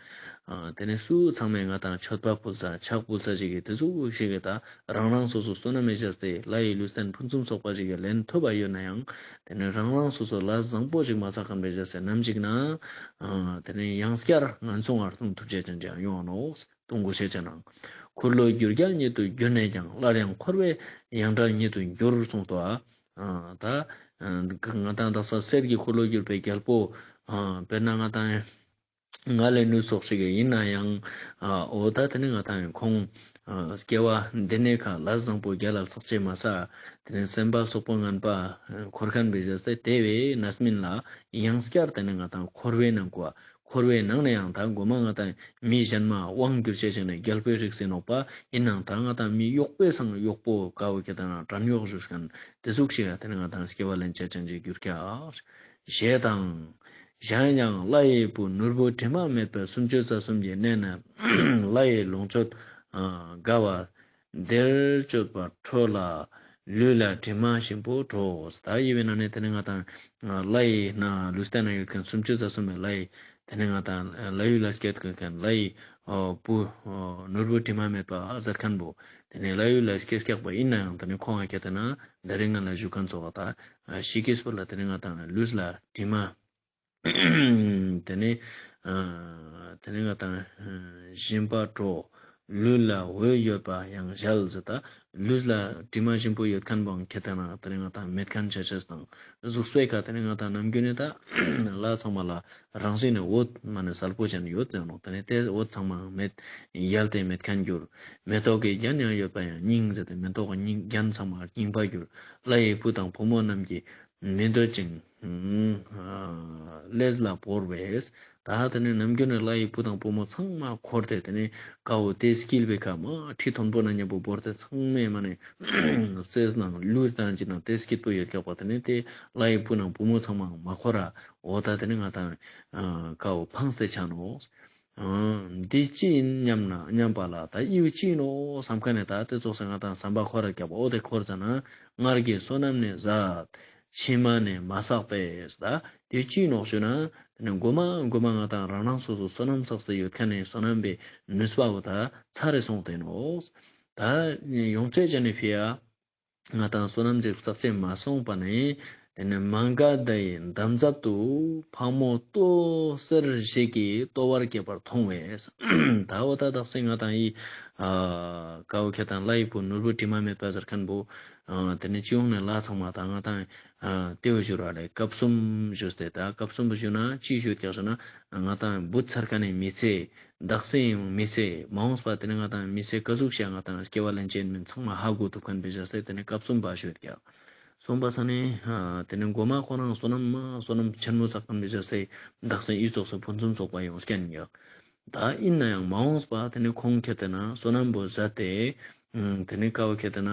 ཨ་ཏེ་ནེ་སུ་ཚང་མས་ང་དང་མཆོད་པ་ཕུལ་ས་ཕྱག་ཕུལ་ས་ཞིག་གི་ཏེ་ཙོགས་ཤིག་གི་ད་རང་རང་སོ་སོ་བསོད་ནམས་མི་བྱས་ཏེ་ལྷ་ཡི་ལུས་རྟེན་ཕུན་སུམ་ཚོགས་པ་ཞིག་གི་ལེན་ཐུབ་པ་ཡོད་ནའང་ཏེ་ནེ་རང་རང་སོ་སོ་ལ་བཟང་པོ་ཞིག་མ་བསགས་ཁན་བས་བྱས་ཏེ་ནམ་ཞིག་ན་ཨ་ཏེ་ནེ་ཡང་སྐྱར་ངན་སོང་ང་ལྟུང་ཐུབ་ཅེས་ཅན་ཅིག་ཡོང་ནོག། ལྟུང་དགོས་ཤེས་ཅན་ནང་འཁོར་ལོས་སྒྱུར་རྒྱལ་ཉིད་དུ་གྱུར་ནས་ཀྱང་། སླར་ཡང་འཁོར་བའི་ཡང་གྲལ་ཉིད་དུ་འགྱུར། གསུངས་ཏོ། ཨ་ད་ང་དང་དག་ས་གསེར་གྱི་འཁོར་ལོས་སྒྱུར་བའི་རྒྱལ་པོ་ཨ་དཔེར་ན་ང་དང་ང་ལེ་ནུ་ཙོགས་ཤིག་ཨིན་ནའང་ཨ་འོ་ད་ཏེ་ནེ་ང་དང་ཁོང་ཨ་སྐྱེ་བ་འདི་ནེ་ཁ་ལས་བཟང་པོ་རྒྱལ་ལ་ཚོགས་ཅེས་མ་ཟད་ཏེ་ནེ་སེམས་པ་སོག་པོ་ངན་པ་འཁོར་ཁན་བས་བྱས་ཏེ་ཏེ་བས་རྣམ་སྨིན་ལ་ཡང་སྐྱར་ཏེ་ནེ་ང་དང་འཁོར་བའི་ནང་གོ་འཁོར་བའི་ནང་ནེ་ཡང་ད་གོ་མ་ང་དང་མི་གཞན་མ་དབང་བསྒྱུར་ཅེས་ཅན་ནི་རྒྱལ་པོའི་རིགས་ཨིན་ནོག་པ། ཨིན་ནའང་ད་ང་དང་མི་གཡོག་པོའི་སང་གཡོག་པོ་ཀ་བོ་ཁྱད་དང་བྲན་གཡོག་ཞུས་ཁན་ཏེ་ཟུག་ཤིག་ཡ་ཏེ་ནེ་ང་དང་སྐྱེ་བ་ལེན་ཅེས་ཅན་ཅིག་གྱུར་ཀྱག། ཞེས་དང་། གཞན་ཡང་ལྷ་ཡི་བུ་ནོར་བུ་དྲི་མ་མེད་པ་སུམ་ཅུ་རྩ་གསུམ་གྱི་གནས་ན་ལྷ་ཡི་ལོངས་སྤྱོད་དགའ་བ་བདེར་སྤྱོད་པ་འཕྲོ་ལ་ལུས་ལ་དྲི་མ་ཞིམ་པོ་འཕྲོ། ད་ཡི་བའི་ནང་ནེ་ཏེ་ནེ་ང་དང་ལྷ་ཡི་ན་ལུས་རྟེན་ན་ཡོད་ཁན་སུམ་ཅུ་རྩ་གསུམ་མི་ལྷ་ཡི་ཏེ་ནེ་ང་དང་ལྷ་ཡུལ་ལ་སྐྱེད་དགོས་ཁན་ལྷ་ཡི་བུ་ནོར་བུ་དྲི་མ་མེད་པ་ཟེར་ཁན་བོ་ཏེ་ནེ་ལྷ་ཡུལ་ལ་སྐྱེད་སྐྱག་པ་ཨིན་ནའང་ཏེ་ནེ་ཁོང་ང་ཁྱད་དེ་ན་ད་རིང་ང་ལ་ཞུ་ཁན་ཙོགས་ད་ཤི་ཀེས་པོ་ལ་ཏེ་ནེ་ང་དང་ལུས་ལ་དྲི་མ། ཏེ་ནེ་ཨ་ཏེ་ནེ་ང་དང་ཞིམ་པ་འཕྲོ། ལུས་ལ་འོད་ཡོད་པ་ཡང་གཞལ་ཟེར་ད། ལུས་ལ་དྲི་མ་ཞིམ་པོ་ཡོད་ཁན་བོའང་ཁྱད་དེ་ན་ཏེ་ནེ་ང་དང་མེད་ཁན་ཆ་ཆེས་དང་། གཟུགས་པོའི་ཀ་ཏེ་ནེ་ང་དང་ནམ་རྒྱུན་ནེ་ད་ལྷ་ཚང་མ་ལ་རང་བཞིན་ནེ་འོད་མ་ནེ་སལ་པོ་ཅན་ཡོད་ཟེར་ནོག། ཏེ་ནེ་ཏེ་འོད་ཚང་མ་མེད་ཡལ་ཏེ་མེད་ཁན་གྱུར། མེ་ཏོག་གི་རྒྱན་ཡང་ཡོད་པ་ཡང་རྙིང་ཟེར་ཏེ་མེ་ཏོག་གི་རྙིང་རྒྱན་ཚང་མ་རྙིང་པ་གྱུར། ལྷ་ཡི་བུ་དང་བུ་མོ་རྣམས་ཀྱིས་མི་འདོད་ཅིང་ལས་ལ་བོར་བས། ད་ ད་དེ་ནས་ནམ་རྒྱུན་ནས་ལྷ་ཡི་བུ་དང་བུ་མོ་ཚང་མ་འཁོར་ཏེ་དེ་ནས་ཀ་བོ་དེ་སྐྱིད་པའི་ཁ་མ་ཁྲི་མཐོན་པོ་ན་མཉམ་པོ་བོར་ཏེ་ཚང་མས་མ་ནས་རྩེས་ནང་ལུས་དང་ཅི་ནང་དེ་སྐྱིད་པོ་ཡོད་ཀྱག་པ། དེ་ནས་དེ་ལྷ་ཡི་བུ་དང་བུ་མོ་ཚང་མ་མ་འཁོར་ར་འོ་ད་དེ་ནས་ང་དང་ཀ་བོ་ཕངས་ཏེ་ཆ་ནོག་འདི་ཅི་ཡིན་སྙམ་ན་སྙམ་པ་ལ། ད་ཡིའུ་ཅི་ཡིན་ནོག་བསམ་ཁན་ནས་ད་དེ་ཙོགས་སེ་ང་དང་བསམ་པ་འཁོར་ར་རྒྱབ་པ། འོ་དེ་འཁོར་ཙ་ན་སྔར་གྱི་བསོད་ནམས་ནི་ཟད། ཕྱི་མ་ནི་མ་བསགས་པས། ད་དེ་ཅི་ཡིན་ནོག་ཞུ་ན་དེ་ནི་མགོ་མ་མགོ་མ་ང་དང་རང་རང་སོ་སོ་བསོད་ནམས་བསགས་ཏེ་ཡོད་ཁན་ནི་བསོད་ནམས་པའི་ནུས་པ་བོ་ད་ཚར་རེ་སོང་སྟེ་ནོག་ད་ཡོངས་ཆེ་ཅན་ནི་ཕི་ཡ་ང་དང་བསོད་ནམས་ཅིག་བསགས་ཅེས་མ་སོང་པ་ནི་དེ་ནི་མ་ག་དྷ་ཡི་འདམ་རྫབ་ཏུ་ཕག་མོ་ལྟོ་སེར་ཞིག་གིས་ལྟོ་བར་བསྐྱལ་བར་མཐོང་བས། ད་འོ་ད་དག་སེ་ང་དང་ཡི་ཀ་བོ་ཁྱེད་དང་ལྷ་ཡི་བུ་ནོར་བུ་དྲི་མ་མེད་པ་ཟེར་ཁན་བོ་དེ་ནི་སྤྱི་ཡོངས་ནས་ལྷ་ཚང་མ་ད་ང་དང་དེ་བོ་ཞུ་ར་ལེ་སྐབས་གསུམ་ཞུས་ཏེ། ད་སྐབས་གསུམ་པོ་ཞུ་ན་ཅི་ཞུ་ཀྱག་ཞུ་ན་ང་དང་བུད་ཚར་ཁན་ནི་མི་ཚེ། དག་སེ་ཡང་མི་ཚེ་མ་འོངས་པ་དེ་ནི་ང་དང་མི་ཚེ་ཀ་ཟུག་ཤ་ང་དང་སྐྱེ་བ་ལེན་ཅེས་མིན་ཚང་མ་ཧ་གོ་ཐུབ་ཁན་པའི་བཞག་སྟེ་དེ་ནི་སྐབས་གསུམ་པ་ཞུ་ཡོད་ཀྱག་སོང་པ་ས་ནི་དེ་ནི་མགོ་མ་ཁོ་རང་བསོད་ནམས་མ་བསོད་ནམས་ཆེན་མོ་བསགས་ཁན་པའི་བཞག་སྟེ་དག་སེ་ཡི་ཙོགས་སུ་ཕུན་སུམ་ཚོགས་པ་ཡོང་སྐྱེན་ཀྱག་ད་ཡིན་ན་ཡང་མ་འོངས་པ་དེ་ནི་ཁོང་ཁྱེད་དེ་ན་བསོད་ནམས་པོ་ཟད་དེ་དེ་ནི་ཀ་བོ་ཁྱེད་དེ་ན་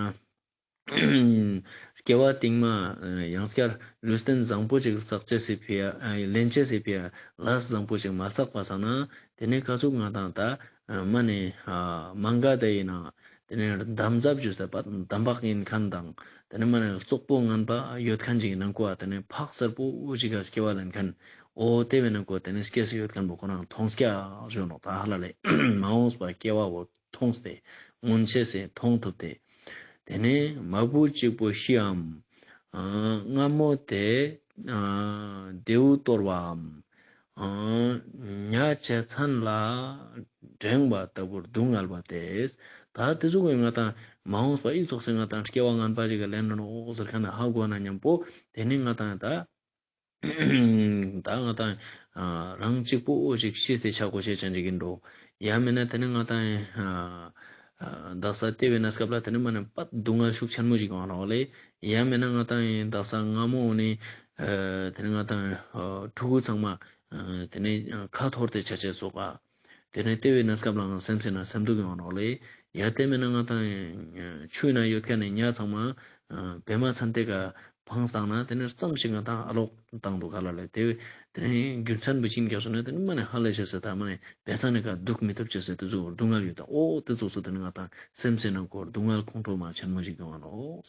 སྐྱེ་བ་སྟིང་མ་ཡང་སྐྱར་ལུས་རྟེན་བཟང་པོ་ཅིག་བསགས་ཅེས་སི་ཕི་ཡ་ལེན་ཅེས་སི་ཕི་ཡ་ལས་བཟང་པོ་ཅིག་མ་བསགས་པ་སང་ན་དེ་ནས་ཀ་ཟུག་ང་དང་ད་མ་ནས་མ་ག་དྷ་ཡི་ནང་དེ་ནས་འདམ་རྫབ་ཞུས་ཏེ་པ་འདམ་བག་ཡིན་ཁན་དང་དེ་ནས་མ་ནས་རྩོག་པོ་ངན་པ་ཡོད་ཁན་ཅིག་ནང་ཀོ་དེ་ནས་ཕག་སེར་པོ་ཞིག་ག་སྐྱེ་བ་ལེན་ཁན་འོ་དེ་བས་ནང་ཀོ་དེ་ནས་སྐྱེ་སྲིད་ཡོད་ཁན་བོ་ཁོ་རང་མཐོང་སྐྱ་ཞུ་ནོག་ད་ཧ་ལ་ལེ་མ་འོངས་པ་སྐྱེ་བ་བོ་མཐོང་སྟེ་སྔོན་ཆད་སེ་མཐོང་ཐུབ་སྟེ། དེ་ནས་མ་བུ་གཅིག་པོ་ཤིའམ། ཨ་རྔ་མོ་དེ་ཨ་རྡེའུ་གཏོར་བའམ། ཨ་ཉ་བྱེད་མཚན་ལ་འགྲེང་བ་ལྟ་བུར་སྡུག་བསྔལ་བ་སྟེ། ད་དེ་ཟུག་གི་ང་དང་མ་འོངས་པ་ཨི་ཙོགས་སེ་ང་དང་སྐྱེ་བ་ངན་པ་ཞིག་ག་ལེན་ནོག་ཟེར་ཁན་ནི་ཧ་གོ་ན་མཉམ་པོ་དེ་ནི་ང་དང་ད་ད་ང་དང་ཨ་རང་གཅིག་པོ་ཞིག་ཤི་སྟེ་ཆ་གོ་ཤེས་ཅན་ཞིག་ཡིན་འགྲོ། ཡང་མིན་ན་དེ་ནི་ང་དང་ཨ་ཨ་དག་ས་དེ་བས་ན་སྐབས་ལ་དེ་ནི་མ་ནི་པད་སྡུག་བསྔལ་ཤུགས་ཆེན་མོ་ཞིག་ཡོང་ནོག་ལེ། ཡང་མིན་ན་ང་དང་དག་ས་རྔ་མོ་ནི་ཨ་དེ་ནི་ང་དང་ཨ་ཕྲུ་གུ་ཚང་མ་ཨ་དེ་ནི་ཁ་འཐོར་ཏེ་ཆ་ཆེ་སོགས་ཨ། དེ་ནས་དེ་བས་ན་སྐབས་ལའང་སེམས་སེ་ན་སེམས་སྡུག་ཡོང་ནོག་ལེ། ཡ་དེ་མེད་ན་ང་དང་ཆུའི་ནང་ཡོད་ཁན་ནི་ཉ་ཚང་མ་བེ་མ་ཚན་ཏེ་ག་ཕངས་བཏང་ན་དེ་ནས་ཙམ་ཞིག་ང་དང་ཨ་ལོག་བཏང་འདུག་ག་ལ་ལེ། དེ་བས་དེ་ནས་རྒྱུ་མཚན་བུ་ཅིན་རྒྱག་སོང་ན་དེ་ནས་མ་ནས་ཧ་ལས་ཤེས་སེ་ད་མ་ནས་བེ་ཚ་ནི་ཀ་འདུག་མི་ཐུབ་ཅེས་སེ་དེ་ཚོ་སྡུག་བསྔལ་ཡོད་ད། འོ་དེ་ཚོ་སེ་དེ་ནས་ང་དང་སེམས་སེ་ན་ཀོ་སྡུག་བསྔལ་ཁོང་ཁྲོ་མ་ཆེན་མོ་ཞིག་ཡོང་ནོག་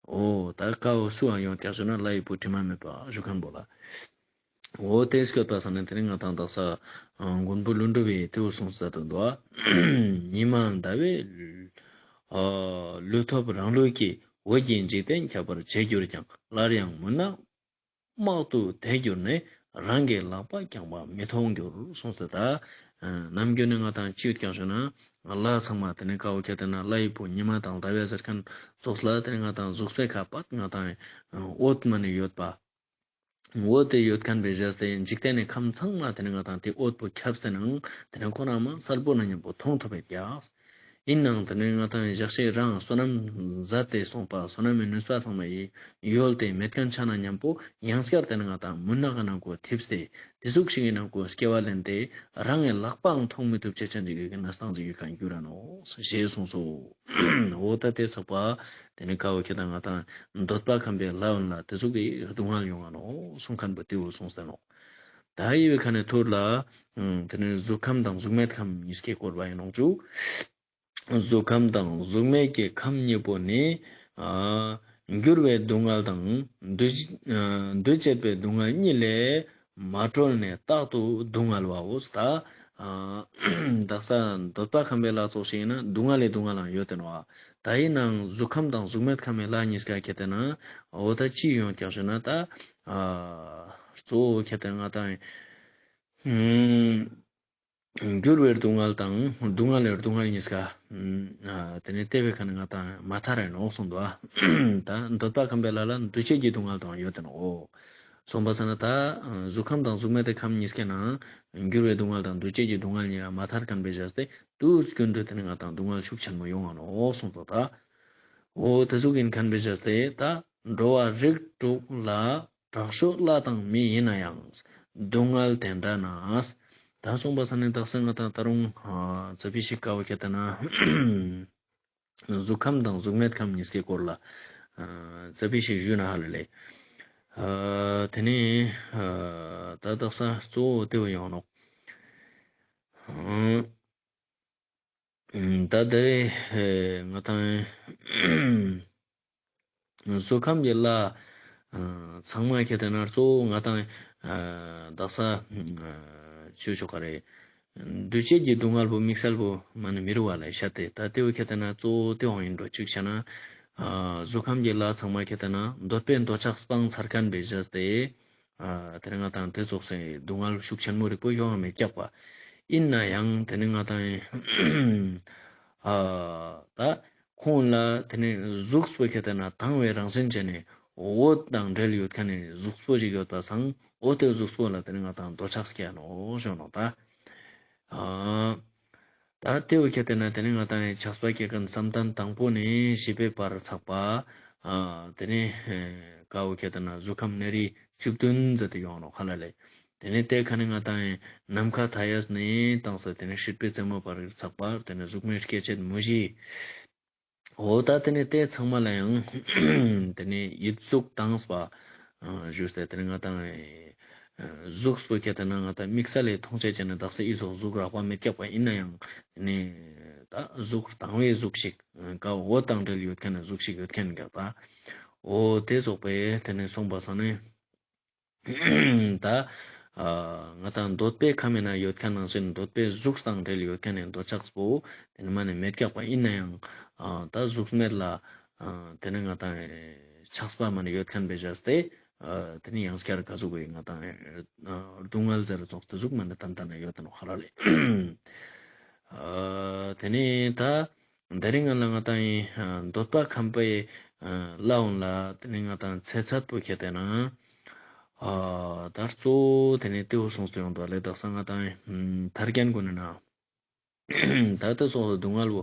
འོ་ད་ཀ་བོ་སུའང་ཡོང་རྒྱག་སོང་ན་ལྷ་ཡི་བུ་དྲི་མ་མེད་པ་ཞུ་ཁན་བོ་ལ། འོ་དེ་སྐྱོད་པ་ས་ནས་དེ་ནི་ང་དང་དག་ས་མགོན་པོ་ཀླུ་སྒྲུབ་པས་དེ་བོ་གསུངས་ས་དོན་དུ་ཨ། ཉི་མ་ཟླ་བའི་ལུས་ཐོབ་རང་ལུས་ཀྱིས། འོད་ཀྱིས་འཇིག་རྟེན་ཁྱབ་པར་བྱེད་གྱུར་ཀྱང་། སླར་ཡང་མུན་ནག་དམག་ཏུ་དེ་གྱུར་ནས། རང་གི་ལག་པ་བརྐྱངས་པ་མི་མཐོང་འགྱུར་གསུངས་ས་ད། ནམ་རྒྱུན་ནི་ང་དང་ཅི་ཡོད་ཀྱང་ཞུ་ན་ལྷ་ཚང་མ་དེ་ནི་ཀ་བོ་ཁྱེད་དེ་ན་ལྷ་ཡི་བུ་ཉི་མ་དང་ཟླ་བའི་ཟེར་ཁན་ཙོགས་ལ་དེ་ནི་ང་དང་གཟུགས་པོའི་ཁ་པད་ང་དང་འོད་མ་ནི་ཡོད་པ། འོ་དེ་ཡོད་ཁན་པའི་བཞག་སྟེ་འཇིག་རྟེན་ནི་ཁམས་ཚང་མ་དེ་ནི་ང་དང་དེ་འོད་པོ་ཁྱབ་སྟེ་ནང་དེ་ནི་ཁོ་རང་མ་གསལ་པོ་ན་མཉམ་པོ་མཐོང་ཐུབ་པའི་རྒྱག་ཡིན་ནའང་དེ་ནི་ང་དང་ཞག་ཤས་རང་བསོད་ནམས་ཟད་དེ་སོང་པ་བསོད་ནམས་མི་ནུས་པ་ཚང་མ་ཡི་ཡོལ་ཏེ་མེད་ཁན་ཆ་ན་མཉམ་པོ་ཡང་སྐྱར་དེ་ནི་ང་དང་མུན་ནག་གི་ནང་ཀོ་ཐིབས་ཏེ་དེ་ཟུག་ཞིག་གི་ནང་ཀོ་སྐྱེ་བ་ལེན་ཏེ་རང་གི་ལག་པའང་མཐོང་མི་ཐུབ་ཅེས་ཅན་ཅིག་གི་གནས་སྟངས་ཅིག་ཡོད་ཁན་གྱུར་ར་ནོག་ཞེས་གསུངས་སོ། འོ་ད་དེ་ཚོགས་པ་དེ་ནི་ཀ་བོ་ཁྱེད་དང་ང་དང་འདོད་པ་ཁམས་པའི་ལྷ་འོན་ལ་དེ་ཚོགས་ཀྱི་སྡུག་བསྔལ་ཡོང་ང་ནོག་གསུང་ཁན་པོ་དེ་བོ་གསུངས་ཏེ་ནོག་ད་ཡི་བའི་ཁ་ནས་ཐུར་ལ་དེ་ནི་གཟུགས་ཁམས་དང་གཟུགས་མེད་ཁམས་གཉིས་ཀའི་སྐོར་བ་ཡིན་ནོག་ཅུ། གཟུགས་ཁམས་དང་གཟུགས་མེད་ཀྱི་ཁམས་གཉིས་པོ་ནི། ཨ་འགྱུར་བའི་སྡུག་བསྔལ་དང་། འདུ་ཨ་འདུ་བྱེད་པའི་སྡུག་བསྔལ་གཉིས་ལས་མ་གྲོལ་ནས་རྟག་ཏུ་སྡུག་བསྔལ་བའོ། ད་ཨ་དག་ས་འདོད་པ་ཁམས་པའི་ལྷ་ཚོགས་ཤིག་ཡིན་ན་སྡུག་བསྔལ་ལས་སྡུག་བསྔལ་ཡང་ཡོད་དེ་ནོག་ད་ཡིན་ནའང་གཟུགས་ཁམས་དང་གཟུགས་མེད་ཁམས་པའི་ལྷ་གཉིས་ཀ་ཁྱེད་དེ་ན་འོ་ད་ཅི་ཡོང་ཀྱག་ཞུ་ན་ད་ཨ་གཙོ་བོ་ཁྱེད་དེ་ང་དང་ཨ་འགྱུར་བའི་སྡུག་བསྔལ་དང་སྡུག་བསྔལ་ལས་སྡུག་བསྔལ་གཉིས་ཀ་ཨ་དེ་ནི་དེ་བའི་ཁ་ནས་ང་དང་མ་ཐར་རེ་ནོག་གསུངས་འདུག་ད་འདོད་པ་ཁམས་པའི་ལྷ་ལ་འདུ་བྱེད་ཀྱི་སྡུག་བསྔལ་དང་ཡོད་དེ་ནོག་འོ། གསུངས་པ་ས་ན་ད་གཟུགས་ཁམས་དང་གཟུགས་མེད་དེ་ཁམས་གཉིས་ཀའི་ནང་འགྱུར་བའི་སྡུག་བསྔལ་དང་འདུ་བྱེད་ཀྱི་སྡུག་བསྔལ་གཉིས་ཀ་མ་ཐར་ཁན་པའི་བཞག་སྟེ་དུས་རྒྱུན་དུ་དེ་ནི་ང་དང་སྡུག་བསྔལ་ཤུགས་ཆེན་མོ་ཡོང་ང་ནོག་གསུངས་འདུག་ད་འོ་དེ་ཟུག་ཡིན་ཁན་པའི་བཞག་སྟེ་ད་འགྲོ་བ་རིགས་དྲུག་ལ་དྲག་ཤོས་ལྷ་དང་མི་ཡིན་ན་ཡང་སྡུག་བསྔལ་དེ་འདྲ་ན། ད་སོང་པ་ས་ནི་དག་ས་ང་དང་ད་རུང་ཨ་ཙ་པིག་ཞིག་ཀ་བོ་ཁྱེར་ཏེ་ན་གཟུགས་ཁམས་དང་གཟུགས་མེད་ཁམས་གཉིས་ཀའི་སྐོར་ལ་ཨ་ཙ་པིག་ཞིག་ཞུས་ན་ཧ་ལ་ལེ། ཨ་དེ་ནི་ཨ་ད་དག་ས་གཙོ་བོ་དེ་བོ་ཡོང་ནོག། ཨ་ད་དེ་ཨེ་ང་དང་གཟུགས་ཁམས་ཀྱི་ལྷ་ཨ་ཚང་མ་ཁྱེར་ཏེ་ན་གཙོ་བོ་ང་དང་ཨ་དག་ས་ཨ་ཆོས་ཆོ་ག་རེ་འདུ་བྱེད་ཀྱི་སྡུག་བསྔལ་བོ་དམིགས་བསལ་བོ་མ་ནི་མི་རུ་བ་ལ་ཤད་དེ། ད་དེ་བོ་ཁྱེར་ཏེ་ན་གཙོ་བོ་དེ་བོ་ཡིན་འགྲོ། ཅིག་བྱས་ན་ཨ་གཟུགས་ཁམས་ཀྱི་ལྷ་ཚང་མ་ཁྱེར་ཏེ་ན་འདོད་པའི་འདོད་ཆགས་སྤངས་ཚར་མཁན་བེ་བྱས་ཏེ། ཨ་དེ་ནི་ང་དང་དེ་ཙོགས་སེ་སྡུག་བསྔལ་ཤུགས་ཆེན་མོ་རིག་པོ་ཡོང་བ་མེད་ཀྱག་པ། ཡིན་ན་ཡང་དེ་ནི་ང་དང་ཨ་ད་ཁོང་ལ་དེ་ནི་གཟུགས་པོ་ཁྱེར་ཏེ་ན་དང་བའི་རང་བཞིན་ཅན་ནི་འོད་དང་འབྲེལ་ཡོད་མཁན་ནི་གཟུགས་པོ་ཞིག་ཡོད་པ་སང་། འོ་དེ་གཟུགས་པོ་ལ་དེ་ནི་ང་དང་འདོད་ཆགས་སྐྱེ་ནོག་ཞུ་ནོག་ད། ཨ་ད་དེ་བོ་ཁྱེར་ཏེ་ན་དེ་ནི་ང་དང་ཆགས་པ་སྐྱེ་མཁན་བསམ་གཏན་དང་པོ་ནས་བཞི་པའི་བར་ཚག་པ། ཨ་དེ་ནི་ཀ་བོ་ཁྱེར་ཏེ་ན་གཟུགས་ཁམས་ནད་རིགས་བཅུ་བདུན་ཟེར་ཏེ་ཡོང་ནོག་ཧ་ལ་ལེ། དེ་ནི་དེ་ཁ་ནི་ང་དང་ནམ་མཁའ་མཐའ་ཡས་ནས་བཏང་ས་དེ་ནི་སྲིད་པའི་རྩེ་མོ་བར་ཚག་པ། དེ་ནི་གཟུགས་མེད་སྐྱེ་མཆེད་མུ་བཞི། འོ་ད་དེ་ནི་དེ་ཚང་མ་ལ་ཡང་དེ་ནི་ཡིད་གཟུགས་དྭངས་པ་ཨ་ཞུས་ཏེ། དེ་ནི་ང་དང་ཨ་གཟུགས་པོ་ཁྱེར་ཏེ་ན་ང་དང་དམིགས་བསལ་ལས་མཐོང་ཆ་ཅན་ནི་དག་ས་ཨི་ཙོགས་གཟུགས་རགས་པ་མེད་ཀྱག་པ། ཡིན་ན་ཡང་དེ་ནི་ད་གཟུགས་དང་བའི་གཟུགས་ཤིག་ཀ་བོ་འོད་དང་འབྲེལ་ཡོད་མཁན་ནི་གཟུགས་ཤིག་ཡོད་མཁན་ཀྱག་པ། འོ་དེ་ཙོགས་པས་དེ་ནི་སོང་པ་སང་ནི་ད་ཨ་ང་དང་འདོད་པའི་ཁམས་ན་ཡོད་མཁན་ནང་བཞིན་འདོད་པའི་གཟུགས་དང་འབྲེལ་ཡོད་མཁན་ནི་འདོད་ཆགས་པོ་དེ་ནི་མ་ནི་མེད་ཀྱག་པ། ཡིན་ན་ཡང་ཨ་ད་གཟུགས་མེད་ལ་ཨ་དེ་ནི་ང་དང་ཆགས་པ་མ་ནི་ཡོད་མཁན་བེ་བྱས་ཏེ། ཨ་དེ་ནི་ཡང་སྐྱར་ག་ཟུག་གི་ང་དང་ཨ་སྡུག་བསྔལ་ཟེར་ཙོགས་དེ་ཟུག་མ་ནི་ཏན་ཏན་ན་ཡོད་དེ་ནོག་ཧ་ལ་ལེ། ཨ་དེ་ནི་ད་དེ་རིང་ང་ལ་ང་དང་ཨིན་འདོད་པ་ཁམས་པའི་ལྷ་འོང་ལ། དེ་ནི་ང་དང་ཚེ་ཚད་པོ་ཁྱེར་ཏེ་ན་ཨ་ད་གཙོ་བོ་དེ་ནི་དེ་བོ་གསུངས་ཏེ་ཡོང་དོ་ལེ། དག་ས་ང་དང་ཨིན་ཐར་རྒྱན་གུན་ན་ད་ལྟ་སོགས་སྡུག་བསྔལ་བོ་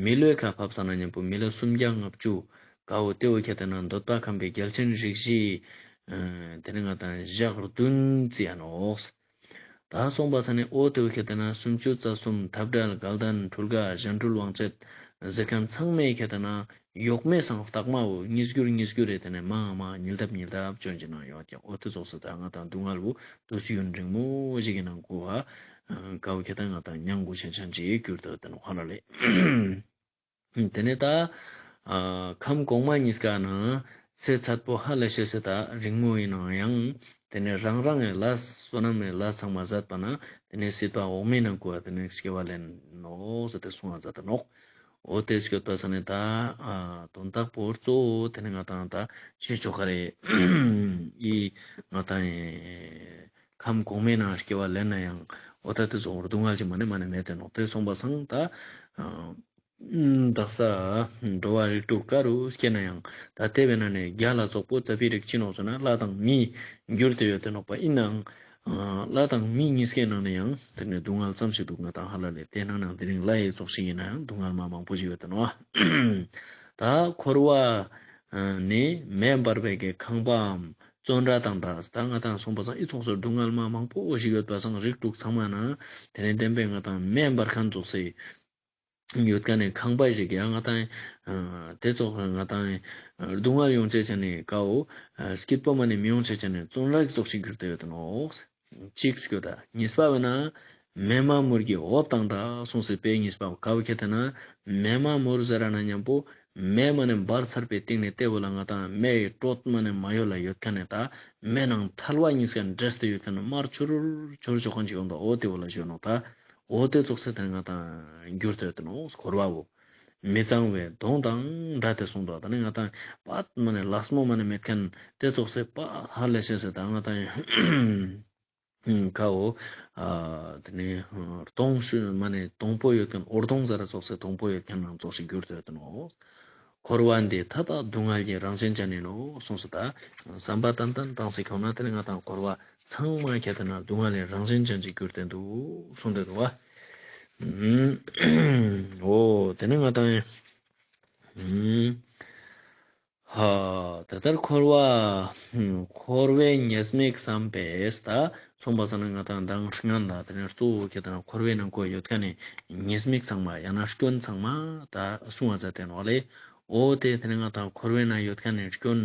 མི་ལུས་ཁ་ཕབ་ས་ན་མཉམ་པོ་མི་ལ་སུམ་བརྒྱ་ལྔ་བཅུ་ཀ་བོ་དེ་བོ་ཁྱེར་ཏེ་ན་འདོད་པ་ཁམས་པའི་རྒྱལ་ཆེན་རིགས་བཞི་དེ་ནི་ང་དང་ཞག་བདུན་རྩི་ཡ་ནོག། ད་སོང་པ་ས་ནི་འོ་དེ་བོ་ཁྱེར་ཏེ་ན་སུམ་ཅུ་རྩ་གསུམ་འཐབ་བྲལ་དགའ་ལྡན་འཕྲུལ་དགའ་གཞན་འཕྲུལ་དབང་བྱེད་ཟེར་མཁན་ཚང་མའི་ཁྱེར་ཏེ་ན་ཡོག་མེ་སང་རྟགས་མ་བོ་གཉིས་འགྱུར་གཉིས་འགྱུར་རེ་དེ་ནི་མ་མ་ཉིས་ལྡབ་ཉིས་ལྡབ་བྱོན་གྱི་ནང་ཡོད་ཀྱང་། འོ་དེ་ཙོགས་སུ་ད་ང་དང་སྡུག་བསྔལ་བོ་དུས་ཡུན་རིང་མོ་ཞིག་གི་ནང་ཀུ་བ་ཀ་བོ་ཁྱེར་ཏེ་ན་ང་དང་མྱང་དགོས་ཤེས་ཅན་ཅིག་གྱུར་ཏེ་ཡོད་དེ་ནོག་ཧ་ལ་ལེ། དེ་ནས་ད་ཨ་ཁམས་གོང་མ་གཉིས་ཀ་ན་ཚེ་ཚད་པོ་ཧ་ལས་ཤེས་སེ་ད་རིང་མོ་ཡིན་ནའང་ཡང་། དེ་ནས་རང་རང་གི་ལས་བསོད་ནམས་ཀྱི་ལས་ཚང་མ་ཟད་པ་ན་དེ་ནས་སྲིད་པ་འོག་མའི་ནང་ཀུ་བ་དེ་ནས་སྐྱེ་བ་ལེན་ནོག་ཟེར་ཏེ་གསུང་བ་མཛད་དེ་ནོག། འོ་དེ་སྐྱོད་པ་ས་ནས་ད་ཨ་དོན་དག་པོ་གཙོ་བོ་དེ་ནས་ང་དང་ད་ཅི་ཆོ་ག་རེ་ཨི་ང་དང་ཨི་ཁམས་གོང་མའི་ནང་སྐྱེ་བ་ལེན་ན་ཡང་འོ་ད་དེ་ཙོགས་སྡུག་བསྔལ་ཅིག་མ་ནས་མ་ནས་མེད་དེ་ནོག། དེ་སོང་པ་སང་ད་ཨ་དག་ས་འགྲོ་བ་རིགས་དྲུག་ཀ་རུ་སྐྱེ་ན་ཡང་ད་དེ་བས་ན་ནས་བརྒྱ་ལ་སོགས་པོ་ཙ་པིག་རིགས་ཅི་ནོག་ཟེར་ན་ལྷ་དང་མི་འགྱུར་ཏེ་ཡོད་དེ་ནོག་པ། ཡིན་ནའང་ལྷ་དང་མི་གཉིས་ཀའི་ནང་ནས་ཡང་དེ་ནས་སྡུག་བསྔལ་ཙམ་ཞིག་འདུག་ང་དང་ཧ་ལ་ལས། དེ་ནང་ནས་དེ་རིང་ལྷ་ཡི་ཙོགས་ཤིག་ཡིན་ན་ཡང་སྡུག་བསྔལ་མ་མང་པོ་ཞིག་ཡོད་དེ་ནོག། ད་འཁོར་བ་ནི་མེ་འབར་བའི་གི་ཁང་པའམ་བཙོན་ར་དང་འདྲ། ད་ང་དང་སོང་པ་སང་ཨི་ཙོགས་སུ་སྡུག་བསྔལ་མ་མང་པོ་ཞིག་ཡོད་པ་སང་རིགས་དྲུག་ཚང་མ་ན་དེ་ནས་བདེན་པའི་ང་དང་མེ་འབར་མཁན་ཙོགས་སེ་ཡོད་མཁན་ནི་ཁང་པ་ཞིག་ཡང་ང་དང་ཨ་དེ་ཙོགས་ང་དང་ཨ་སྡུག་བསྔལ་ཡོང་ཆེ་ཆ་ནི་ཀ་བོ་ཨ་སྐྱིད་པོ་མ་ནི་མི་ཡོང་ཆེ་ཆ་ནི་བཙོན་ར་ཙོགས་ཤིག་གྱུར་ཏེ་ཡོད་དེ་ནོག། གཅིག་སྐྱོད་ད། གཉིས་པ་བས་ན་མེ་མ་མུར་གྱི་འོབས་དང་འདྲ་གསུངས་སེ་པའི་གཉིས་པ་ཀ་བོ་ཁྱེར་ཏེ་ན་མེ་མ་མུར་ཟེར་ར་ན་མཉམ་པོ་མེ་མ་ནི་འབར་ཚར་པའི་སྟེང་ནས་དེ་བོ་ལ་ང་དང་མེ་ཡི་དྲོད་མ་ནི་མ་ཡོད་ལ་ཡོད་མཁན་ནི་ད་མེ་ནང་ཐལ་བ་གཉིས་ཀ་འདྲེས་ཏེ་ཡོད་མཁན་ནི་དམར་ཆུར་ཆུར་ཆོག་མཁན་ཅིག་ཡོང་ད། འོ་དེ་བོ་ལ་ཞུ་ནོག་ད། འོ་དེ་ཙོགས་སེ་དེ་ང་དང་གྱུར་ཏེ་ཡོད་དེ་ནོག་འཁོར་བ་བོ། མི་གཙང་བའི་དོང་དང་འདྲ་སྟེ་གསུངས་འདུག། ད་ནི་ང་དང་པད་མ་ནི་ལགས་མོ་མ་ནི་མེད་མཁན་དེ་ཙོགས་སེ་པ་ཧ་ལས་ཤེས་སེ་ད་ང་དང་ཁའོ་ཨ་དེ་ནི་དོང་ཤུ་མ་ནི་དོང་པོ་ཡོད་མཁན་འོར་དོང་ཟེར་ཙོགས་སེ་དོང་པོ་ཡོད་མཁན་ནང་ཙོགས་ཤིག་གྱུར་ཏེ་ཡོད་དེ་ནོག། འཁོར་བ་འདི་མཐའ་དག་སྡུག་བསྔལ་གྱི་རང་བཞིན་ཅན་ཡིན་ནོ་གསུངས་སོ། ད་བསམ་པ་ཏན་ཏན་བཏང་སྟེ་ཁྱོང་ན་དེ་ནི་ང་དང་འཁོར་བ་ཚང་མ་ཁྱེར་ཏེ་ན་སྡུག་བསྔལ་གྱི་རང་བཞིན་ཅན་ཅིག་གྱུར་ཏེ་འདུག་གསུངས་ཏེ་འདུག་བ། འོ་དེ་ནི་ང་དང་ཧ་ ད་ལྟར་འཁོར་བ། འཁོར་བའི་ཉེས་དམིགས་བསམ་པས་ད་སོང་པ་སང་ན་ང་དང་མདང་སྔན་ལ་དེ་ནས་གཙོ་བོ་ཁྱེད་དང་འཁོར་བའི་ནང་ཁོ་ཡོད་མཁན་ནི་ཉེས་དམིགས་ཚང་མ་ཡང་ན་སྐྱོན་ཚང་མ་ད་གསུང་བ་མཛད་དེ་ནོག་ལེ། འོ་དེ་དེ་ནས་ང་དང་འཁོར་བའི་ནང་ཡོད་མཁན་ནི་སྐྱོན་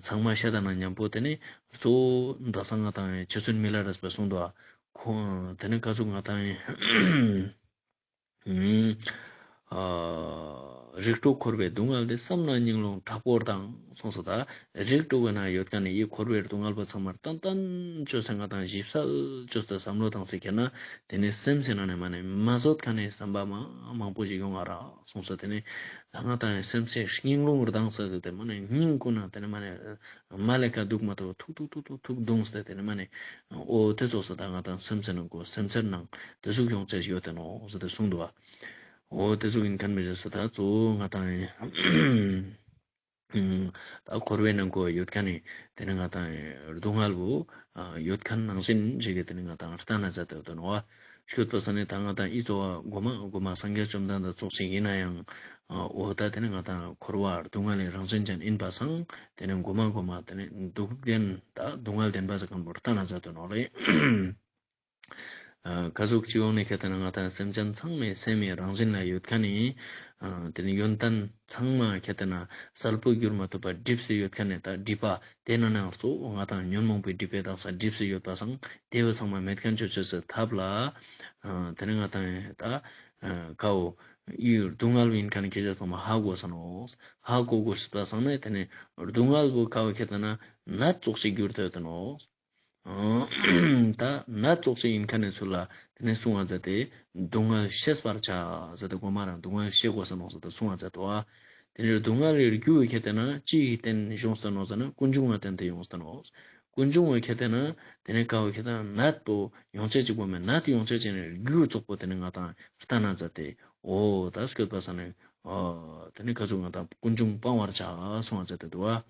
ཚང་མ་བཤད་ད་ན་མཉམ་པོ་དེ་ནས་གཙོ་བོ་ད་སང་ང་དང་རྗེ་བཙུན་མི་ལ་རས་པས་གསུངས་འདུག་ཨ། ཁོ་དེ་ནས་ག་ཟུག་ང་དང་ཨ། རིགས་དྲུག་འཁོར་བའི་སྡུག་བསྔལ་འདི། བསམ་ན་སྙིང་རླུང་དྲག་པོ་ལྡང་། གསུངས་སོ། ད་རིགས་དྲུག་གི་ནང་ཡོད་མཁན་ནི་འཁོར་བའི་སྡུག་བསྔལ་པོ་ཚང་མ་ཏན་ཏན་བཅོས་ཏེ་ང་དང་ཞིབ་གསལ་བཅོས་ཏེ་བསམ་བློ་བཏང་སྟེ་ཁྱེར་ན་དེ་ནི་སེམས་སི་ནང་ནས་མ་ནི་མ་བཟོད་མཁན་ནི་བསམ་པ་མ་མང་པོ་ཞིག་ཡོང་ང་རག་གསུངས་སོ། དེ་ནི་ད་ང་དང་སེམས་སི་སྙིང་རླུང་རྡང་ས་དེ་མ་ནི་སྙིང་ཀུན་ན་དེ་ནི་མ་ནི་མ་ལས་ཀ་སྡུག་མ་ཐུག་ཐུག་ཐུག་ཐུག་ཐུག་བརྡུངས་ཏེ་དེ་ནི་མ་ནི་འོ་དེ་ཙོགས་སུ་ད་ང་དང་སེམས་སི་ནང་ཁོ་སེམས་ཚེར་ནང་དེ་ཟུག་ཡོང་ཆ་ཡོད་དེ་ནོག་ཟེར་ཏེ་གསུངས་འདུག་བ། འོ་དེ་ཟུག་ཡིན་མཁན་མི་རེད་ཟེར། ད་གཙོ་བོ་ང་དང་ད་འཁོར་བའི་ནང་ཁོ་ཡོད་མཁན་ནི་དེ་ནི་ང་དང་སྡུག་བསྔལ་བོ་ཡོད་མཁན་ནང་བཞིན་ཞིག་གི་དེ་ནི་ང་དང་ལྟ་ན་མཛད་དེ་ཡོད་དེ་ནོག་བ། ཤོད་པ་ས་ནི་ད་ང་དང་ཨི་གཙོ་བོ་གོ་མ་གོ་མ་སངས་རྒྱས་བཅོམ་ལྡན་འདས་ཙོགས་ཤིག་ཡིན་ན་ཡང་འོ་ད་དེ་ནི་ང་དང་འཁོར་བ་སྡུག་བསྔལ་ལི་རང་བཞིན་ཅན་ཡིན་པ་སང་དེ་ནི་གོ་མ་གོ་མ་དེ་ནི་སྡུག་བདེན་ད་སྡུག་བསྔལ་བདེན་པ་ཟེར་མཁན་བོ་ལྟ་ན་མཛད་དེ་ནོག་ལེ། ཨ་ག་ཟུག་ཅི་ཡོང་ནས་ཁྱེད་ལྟ་ན་ང་དང་སེམས་ཅན་ཚང་མའི་སེམས་སི་རང་བཞིན་ལ་ཡོད་མཁན་ནི་ཨ་དེ་ནི་ཡོན་ཏན་ཚང་མ་ཁྱེད་ལྟ་ན་གསལ་པོ་གྱུར་མ་ཐུབ་པ་སྒྲིབ་སྟེ་ཡོད་མཁན་ནི་ད་སྒྲིབ་པ་དེ་ནང་ནས་གཙོ་བོ་ང་དང་ཉོན་མོངས་པའི་སྒྲིབ་པའི་དག་ས་སྒྲིབ་སྟེ་ཡོད་པ་སང་དེ་བོ་ཚང་མ་མེད་མཁན་ཅོ་ཅེས་སི་ཐབས་ལ་ཨ་དེ་ནི་ང་དང་ད་ཨ་ཀ་བོ་ཨི་སྡུག་བསྔལ་བོ་ཡིན་མཁན་ཁྱེད་ཅག་ཚང་མ་ཧ་གོ་ས་ནོག། ཧ་གོ་དགོས་པ་སང་ནི་དེ་ནི་སྡུག་བསྔལ་བོ་ཀ་བོ་ཁྱེད་ལྟ་ན་ནད་ཙོགས་ཤིག་གྱུར་ཏེ་ཡོད་དེ་ནོག། ད་ནད་ཙོགས་ཤིག་ཡིན་མཁན་ནི་ཚུལ་ལ་དེ་ནི་གསུང་བ་མཛད་དེ་སྡུག་བསྔལ་ཤེས་པར་བྱ་ཟེར་ཏེ་གོ་མ་རང་སྡུག་བསྔལ་ཤེས་དགོས་ས་ནོག་ཟེར་ཏེ་གསུང་བ་མཛད་དོ། དེ་ནི་སྡུག་བསྔལ་ལི་རྒྱུ་ཁྱེད་ལྟ་ན་ཅི་ཡི་རྟེན་ཡོངས་ཏེ་ནོག་ཟེར་ན་ཀུན་འབྱུང་བའི་རྟེན་དེ་ཡོངས་ཏེ་ནོག། ཀུན་འབྱུང་བ་ཁྱེད་ལྟ་ན་དེ་ནི་ཀ་བོ་ཁྱེད་ལྟ་ན་ནད་པོ་ཡོང་ཆ་ཅིག་པོ་མེད། ནད་ཡོང་ཆ་ཅིག་ནི་རྒྱུ་ཙོགས་པོ་དེ་ནི་ང་དང་ལྟ་ན་མཛད་དེ་འོ་ད་སྐྱོད་པ་ས་ནི་ཨ་དེ་ནི་ག་ཟུག་ང་དང་ཀུན་འབྱུང་སྤང་བར་བྱ་གསུང་བ་མཛད་དེ་འདུག་བ།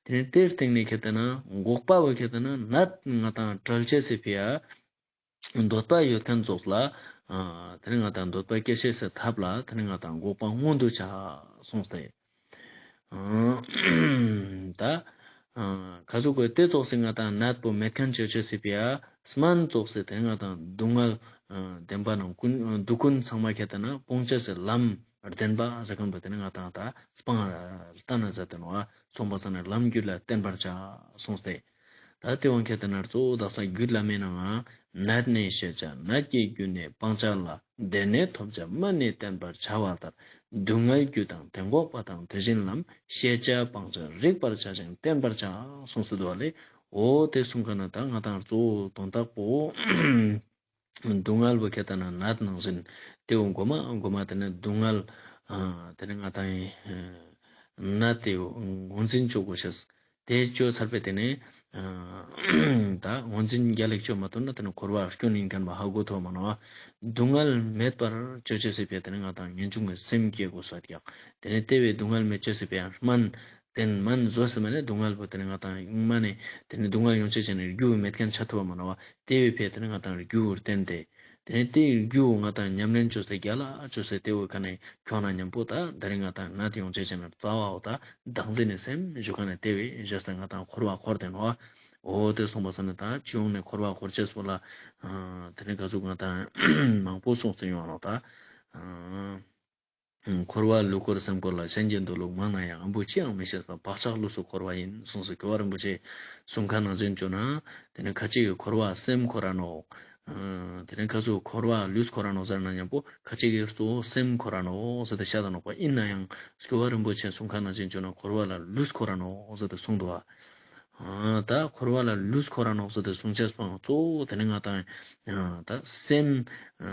དེ་ནི་དེའི་སྟེང་ནས་ཁྱེད་ལྟ་ན་འགོག་པ་བོ་ཁྱེད་ལྟ་ན་ནད་ང་དང་བྲལ་ཅེས་སི་ཕི་ཡ་འདོད་པ་ཡོད་མཁན་ཙོགས་ལ་ཨ་དེ་ནི་ང་དང་འདོད་པ་སྐྱེ་ཅེས་སི་ཐབས་ལ་དེ་ནི་ང་དང་འགོག་པ་མངོན་དུ་བྱ་གསུངས་ཏེ། ཨ་ད་ཨ་ག་ཟུག་གི་དེ་ཙོགས་སི་ང་དང་ནད་པོ་མེད་མཁན་ཅོ་ཅེས་སི་ཕི་ཡ་སྨན་ཙོགས་སི་དེ་ནི་ང་དང་སྡུག་བསྔལ་ཨ་བདེན་པ་ནང་ཀུན་སྡུག་ཀུན་ཚང་མ་ཁྱེད་ལྟ་ན་སྤོང་ཅེས་སི་ལམ་བདེན་པ་ཟེར་མཁན་པོ་དེ་ནི་ང་དང་ད་སྤང་ལྟ་ན་མཛད་དེ་ནོག་བ། སོང་པ་ས་ནི་ལམ་རྒྱུད་ལ་བརྟེན་པར་བྱ་གསུངས་ཏེ། ད་དེ་བོ་ཁྱེད་ལྟ་ན་གཙོ་བོ་དག་ས་རྒྱུད་བླ་མའི་ནང་ང་ནད་ནི་ཤེས་བྱ་ནད་ཀྱི་རྒྱུ་ནི་སྤང་བྱ་ལ། བདེ་ནི་ཐོབ་བྱ་སྨན་ནི་བསྟེན་པར་བྱ་བ་ལྟར། སྡུག་བསྔལ་རྒྱུ་དང་དེ་འགོག་པ་དང་དེ་བཞིན་ལམ། ཤེས་བྱ་སྤང་བྱ་རིག་པར་བྱ་ཞིང་བསྟེན་པར་བྱ་གསུངས་སོ་འདུག་བ་ལེ། འོ་དེ་གསུང་མཁན་ནི་ད་ང་དང་གཙོ་བོ་དོན་དག་པོ་སྡུག་བསྔལ་བོ་ཁྱེད་ལྟ་ན་ནད་ནང་བཞིན་དེ་བོ་གོ་མ་གོ་མ་དེ་ནི་སྡུག་བསྔལ་ཨ་དེ་ནི་ང་དང་ནད་དེ་བོ་ངོས་འཛིན་ཅོ་དགོས་ཤེས། དེ་ཅོ་ཚར་པའི་དེ་ནི་ཨ་ད་ངོས་འཛིན་རྒྱལ་ལ་ཅོ་མ་ཐུབ་ན་དེ་ནི་འཁོར་བ་སྐྱོན་ཡིན་མཁན་པོ་ཧ་གོ་ཐུབ་མ་ནོག། སྡུག་བསྔལ་མེད་པར་ཅོ་ཅེས་སི་ཕི་ཡ་དེ་ནི་ང་དང་ངེས་འབྱུང་གི་སེམས་སྐྱེ་དགོས་སོ་ཡག། དེ་ནི་དེ་བོའི་སྡུག་བསྔལ་མེད་ཅེས་སི་ཕི་ཡ་སྨན་བསྟེན་སྨན་ཟོས་ཟེར་མ་ནི་སྡུག་བསྔལ་བོ་དེ་ནི་ང་དང་མ་ནི་དེ་ནི་སྡུག་བསྔལ་ཡོང་ཅེས་ཅན་ནི་རྒྱུ་བོ་མེད་མཁན་ཆ་ཐུབ་མ་ནོག་བ། དེ་བོའི་ཕི་ཡ་དེ་ནི་ང་དང་རྒྱུ་བོ་བསྟེན་ཏེ། དེ་ནས་དེའི་རྒྱུ་བོ་ང་དང་ཉམས་ལེན་ཅོས་ཏེ་རྒྱལ་ལ་ཅོས་ཏེ་དེ་བོ་ཁ་ནས་ཁྱོང་ན་མཉམ་པོ་ད་ད་རིང་ང་དང་ནད་ཡོང་ཅེས་ཅན་ནི་རྩ་བ་བོ་ད་བདག་འཛིན་ནི་སེམས་ཞུ་ཁ་ནས་དེ་བོ་བཞག་སྟེ་ང་དང་འཁོར་བ་འཁོར་ཏེ་ནོག། འོ་དེ་གསུངས་པ་ས་ནི་ད་ཅི་ཡོང་ནས་འཁོར་བ་འཁོར་ཅེས་པོ་ལ་ཨ་དེ་ནི་ག་ཟུག་ང་དང་མང་པོ་གསུངས་ཏེ་ཡོང་ནོག་ད། ཨ་འཁོར་བ་ལུས་འཁོར་སེམས་འཁོར་ལ། གཞན་གྱི་འདོད་ལུགས་མང་ན་ཡང་། ཨ་བུ་ཅི་ཡང་མི་ཤེས་པར། བག་ཆགས་ལུས་སུ་འཁོར་བ་ཡིན། གསུངས་སོ། སྐྱོབ་པ་རིན་པོ་ཆེ་གསུང་ཁན་ནང་བཞིན་བྱུང་ན། དེ་ནི་ཁ་ཅིག་གི་འཁོར་བ་སེམས་འཁོར་ར་ནོག། ཨ་དེ་ནི་ཁ་ཅིག་འཁོར་བ་ལུས་འཁོར་ར་ནོག་ཟེར་ན་མཉམ་པོ་ཁ་ཅིག་གི་གཙོ་བོ་སེམས་འཁོར་ར་ནོག་ཟེར་ཏེ་བཤད་ད་ནོག་པ། ཡིན་ན་ཡང་སྐྱོབ་པ་རིན་པོ་ཆེ་གསུང་ཁན་ནང་བཞིན་བྱུང་ན་འཁོར་བ་ལ་ལུས་འཁོར་ར་ནོག་ཟེར་ཏེ་གསུངས་འདུག་པ། ཨ་ད་འཁོར་བ་ལ་ལུས་འཁོར་ར་ནོག་ཟེར་ཏེ་གསུང་ཅེས་པོ་གཙོ་བོ་དེ་ནི་ང་དང་ཨ་ད་སེམས་ཨ་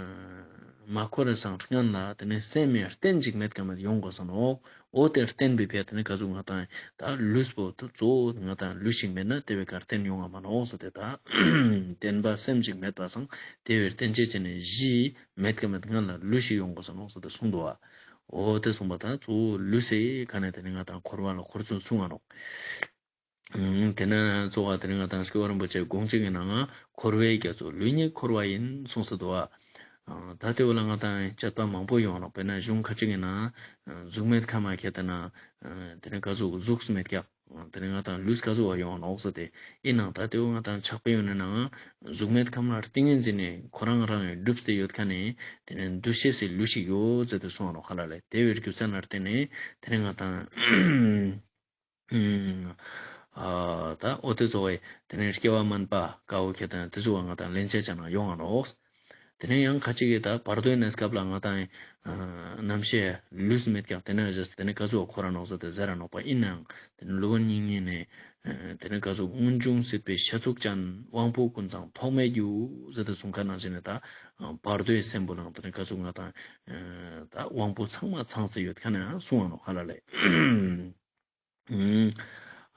མ་འཁོར་རེ་སང་སྔན་ལ་དེ་ནི་སེམས་མི་རྟེན་ཅིག་མེད་ཀ་མེད་ཡོང་དགོས་ས་ནོག། འོ་དེ་རྟེན་པའི་ཕི་ཡ་དེ་ནི་ག་ཟུག་ང་དང་ད་ལུས་པོ་དེ་གཙོ་བོ་ང་དང་ལུས་ཤིག་མེད་ན་དེ་བོའི་ཀ་རྟེན་ཡོང་ང་མ་ནོག་ཟེར་ཏེ། ད་རྟེན་པ་སེམས་ཤིག་མེད་པ་སང་དེ་བོའི་རྟེན་ཅེས་ཅན་ནི་གཞི་མེད་ཀ་མེད་སྔན་ལ་ལུས་ཤིག་ཡོང་དགོས་ས་ནོག་ཟེར་ཏེ་གསུངས་འདུག་པ། འོ་དེ་གསུངས་པ་ད་གཙོ་བོ་ལུས་སི་ཀ་ནས་དེ་ནི་ང་དང་འཁོར་བ་ལ་འཁོར་ཚུལ་གསུང་ང་ནོག། ཨ་དེ་ནས་གཙོ་བོ་དེ་ནི་ང་དང་སྐྱོབ་པ་རིན་པོ་ཆེ་དགོངས་གཅིག་གི་ནང་ང་འཁོར་བའི་རྒྱ་མཚོ་ལུས་ཉིད་འཁོར་བ་ཡིན་གསུངས་སོ་འདུག་པ། ཨ་ད་དེ་བོ་ལ་ང་དང་དཔྱད་པ་མང་པོ་ཡོང་ནོག། དཔེར་ན་གཞུང་ཁ་ཅིག་གི་ནང་ཨ་གཟུགས་མེད་ཁ་མ་ཁྱེར་ཏེ་ན་ཨ་དེ་ནི་ག་ཟུག་གཟུགས་མེད་ཀྱག། དེ་ནི་ང་དང་ལུས་ག་ཟུག་པ་ཡོང་ནོག་ཟེར་ཏེ། ཨིན་ནའང་ད་དེ་བོ་ང་དང་ཆགས་པའི་ཡོད་ན་ནའང་གཟུགས་མེད་ཁམས་ལ་ཏིང་ངེ་འཛིན་ནི་ཁོ་རང་རང་གི་གྲུབ་སྟེ་ཡོད་ཁན་ནི་དེ་ནི་འདུ་ཤེས་སི་ལུས་ཤིག་ཡོད་ཟེར་ཏེ་གསུངས་ནོག་ཧ་ལ་ལེ། དེ་བོའི་རྒྱུ་མཚན་ལ་བརྟེན་ནས་དེ་ནི་ང་དང་ཨ་ད་འོ་དེ་ཚོ་བའི་དེ་ནི་སྐྱེ་བ་སྨོན་པ་དཀའ་བོ་ཁྱེར་ཏེ་དེ་ཚོ་བ་ང་དང་ལེན་ཆ་ཅན་ཡོང་ང་ནོག། དེ་ནས་ཡང་ཁ་ཅིག་གིས་ད་བར་དོའི་གནས་སྐབས་ལ་ང་དང་ཨ་རྣམ་ཤེས་ལུས་མེད་ཀྱང་དེ་ནས་བཞག་དེ་ནས་ག་ཟུག་འཁོར་ར་ནོག་ཟེར་ཏེ་ཟེར་ར་ནོག་པ། ཨིན་ནའང་དེ་ནས་སློབ་དཔོན་དབྱིག་གཉེན་ནས་ཨ་དེ་ནས་ག་ཟུག་སྔོན་བྱུང་སྲིད་པའི་ཤ་ཚུགས་ཅན། དབང་པོ་ཀུན་ཚང་ཐོག་མེད་རྒྱུ་ཟེར་ཏེ་གསུངས་ཁན་ནང་བཞིན་ནས་ད་ཨ་བར་དོའི་སེམས་པོ་ནང་དེ་ནས་ག་ཟུག་ང་དང་ཨ་ད་དབང་པོ་ཚང་མ་ཚང་སྟེ་ཡོད་ཁན་ཡང་གསུངས་ནོག་ཧ་ལ་ལེ།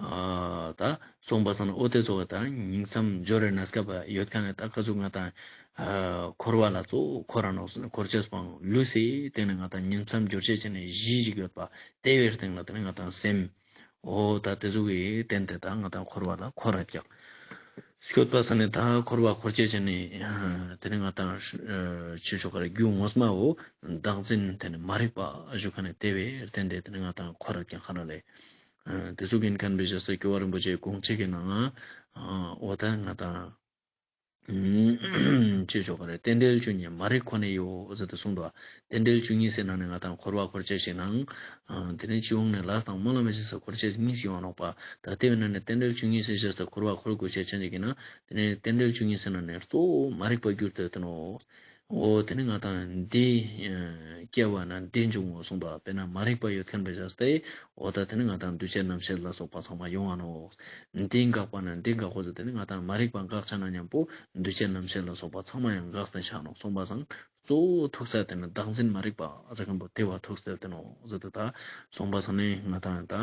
ཨ་ད་སོང་པ་སང་ན་འོ་དེ་ཚོ་བ་ད་ཉིང་མཚམས་སྦྱོར་བའི་གནས་སྐབས་ཡོད་ཁན་ནི་ད་ག་ཟུག་ང་དང་ཨ་འཁོར་བ་ལ་གཙོ་བོ་འཁོར་ར་ནོག་ཟེར་ན་འཁོར་ཅེས་པའང་ལུས་སི་སྟེང་ནས་ང་དང་ཉིང་མཚམས་སྦྱོར་ཅེས་ཅན་ནི་གཞི་ཞིག་ཡོད་པ། དེ་བའི་སྟེང་ལ་དེ་ནི་ང་དང་སེམས། འོ་ད་དེ་ཟུག་གི་རྟེན་དེ་ད་ང་དང་འཁོར་བ་ལ་འཁོར་ར་ཀྱག། སྐྱོད་པ་སང་ནི་ད་འཁོར་བ་འཁོར་ཅེས་ཅན་ནི་ཨ་དེ་ནི་ང་དང་ཨ་ཆོས་ཕྱོགས་ཀ་ར་རྒྱུ་ངོ་མ་བོ་བདག་འཛིན་དེ་ནི་མ་རིག་པ་ཞུ་ཁན་ནི་དེ་བའི་རྟེན་དེ་དེ་ནི་ང་དང་འཁོར་ར་ཀྱག་ཧ་ལ་ལེ། ཨ་དེ་ཚོ་གིན་ཁན་བེ་ཞེས་སོ་སྐྱོབ་པ་རིན་པོ་ཆེའི་དགོངས་གཅིག་གི་ནང་ང་ཨ་འོ་ད་ང་དང་ཨ་ཆོས་ཕྱོགས་ཀ་ར་རྟེན་འབྲེལ་བཅུ་གཉིས་མ་རིག་ཁོ་ནས་ཡོད་ཟེར་ཏེ་གསུངས་འདུག། རྟེན་འབྲེལ་བཅུ་གཉིས་ཟེར་ན་ནི་ང་དང་འཁོར་བ་འཁོར་ཅེས་ཤིག་ནང་ཨ་དེ་ནི་སྤྱི་ཡོངས་ནས་ལས་དང་སྨོན་ལམ་ཞེས་སོ་འཁོར་ཅེས་གཉིས་ཤིག་ཡོང་ནོག་པ། ད་དེ་བས་ན་ནི་རྟེན་འབྲེལ་བཅུ་གཉིས་ཟེར་ཞེས་སོ་འཁོར་བ་འཁོར་དགོས་ཅེས་ཅན་ཞིག་གི་ནང་དེ་ནི་རྟེན་འབྲེལ་བཅུ་གཉིས་ཟེར་ན་ནི་གཙོ་བོ་མ་རིག་པ་གྱུར་ཏེ་ཡོད་དེ་ནོག། འོ་དེ་ནི་ང་དང་འདི་ཨ་སྐྱེ་བ་ན་འདི་འབྱུང་ངོ་གསུངས་པ། དཔེར་ན་མ་རིག་པ་ཡོད་ཁན་བེ་ཞེས་ཏེ་འོ་ད་དེ་ནི་ང་དང་འདུ་བྱེད་རྣམ་ཤེས་ལ་སོགས་པ་ཚང་མ་ཡོང་ང་ནོག། འདི་འགག་པ་ན་འདི་འགག་གོ་ཟེར་དེ་ནི་ང་དང་མ་རིག་པ་འགག་ཆ་ན་མཉམ་པོ་འདུ་བྱེད་རྣམ་ཤེས་ལ་སོགས་པ་ཚང་མ་ཡང་འགག་སྟེ་ཆ་ནོག་གསུངས་པ་སང་། གཙོ་བོ་ཐུག་ས་དེ་ནི་བདག་འཛིན་མ་རིག་པ་ཟེར་ཁན་བོ་དེ་བ་ཐུག་ས་དེ་ནོག་ཟེར་ཏེ་ད་གསུངས་པ་སང་ནི་ང་དང་ད་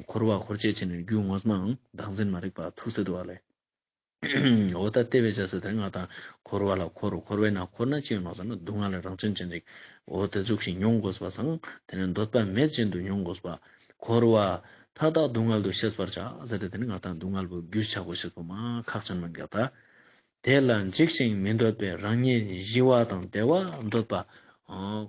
འཁོར་བ་འཁོར་ཅེས་ཅན་ནི་རྒྱུ་ངོ་མའང་བདག་འཛིན་མ་རིག་པ་ཐུག་ས་འདུག་པ་ལེ། འོ་ད་དེ་བས་ཟེར་ཏེ་ང་དང་འཁོར་བ་ལ་འཁོར་འཁོར་བའི་ནང་འཁོར་ན་ཅི་ཡོང་ནོག་ཟེར་ན་སྡུག་བསྔལ་རང་བཞིན་ཅན་ཞིག་འོ་དེ་ཟུག་ཞིག་མྱོང་དགོས་པ་སང་དེ་ནི་འདོད་པ་མེད་བཞིན་དུ་མྱོང་དགོས་པ། འཁོར་བ་མཐའ་དག་སྡུག་བསྔལ་དུ་ཤེས་པར་བྱ་ཟེར་ཏེ་དེ་ནི་ང་དང་སྡུག་བསྔལ་བོ་རྒྱུས་ཆ་དགོས་ཤེས་པོ་མ་ཁག་ཅན་མན་ག་ད། དེ་ལ་འཇིགས་ཤིང་མི་འདོད་པའི་རང་ཉིད་ཞི་བ་དང་བདེ་བ་འདོད་པ།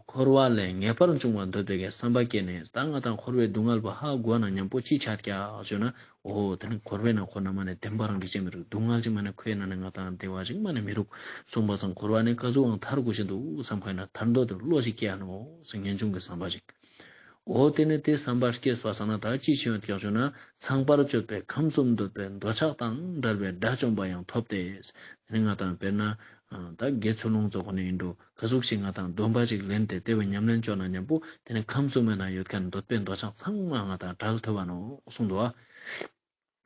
འཁོར་བ་ལས་ངེས་པར་འབྱུང་བ་འདོད་པའི་གི་བསམ་པ་སྐྱེས་ནས་ད་ང་དང་འཁོར་བའི་སྡུག་བསྔལ་བོ་ཧ་གོ་ན་མཉམ་པོ་ཅི་ཆ་ཀྱག་ཞུ་ན། འོ་དེ་ནི་འཁོར་བའི་ནང་འཁོར་ན་མ་ནི་བདེན་པ་རང་གི་ཅི་མི་རུག། སྡུག་བསྔལ་ཅིག་མ་ནི་ཁོའི་ནང་ནས་ང་དང་བདེ་བ་ཅིག་མ་ནི་མི་རུག་གསུངས་པ་སང་འཁོར་བ་ནི་ག་ཟུག་ཡང་ཐར་དགོས་ཤེས་འདུག་བསམ་ཁན་ན་ཐར་འདོད་དེ་བློ་ཞིག་སྐྱེ་ཡ་ནོག་ཟེར་ངེས་འབྱུང་གི་བསམ་པ་ཅིག། འོ་དེ་ནི་དེ་བསམ་པ་སྐྱེས་པ་སང་ན་ད་ཅི་བྱུང་ཡོད་ཀྱག་ཞུ་ན། ཚངས་པར་སྤྱོད་པའི་ཁམས་གསུམ་འདོད་པའི་འདོད་ཆགས་དང་བྲལ་བའི་དགྲ་བཅོམ་པ་ཡང་ཐོབ་སྟེ། དེ་ནི་ང་དང་དཔེར་ན་ད་དགེ་ཚུལ་སློང་ཚོགས་ནི་ཨིན་འགྲོ་ག་ཟུག་ཞིག་ང་དང་སྡོམ་པ་ཅིག་ལེན་ཏེ་དེ་བས་ཉམས་ལེན་བཅོ་ན་མཉམ་པོ་དེ་ནི་ཁམས་གསུམ་མའི་ནང་ཡོད་ཁན་འདོད་པའི་འདོད་ཆགས་ཚང་མ་ང་དང་བྲལ་ཐུབ་བ་ནོག་གསུངས་འདུག་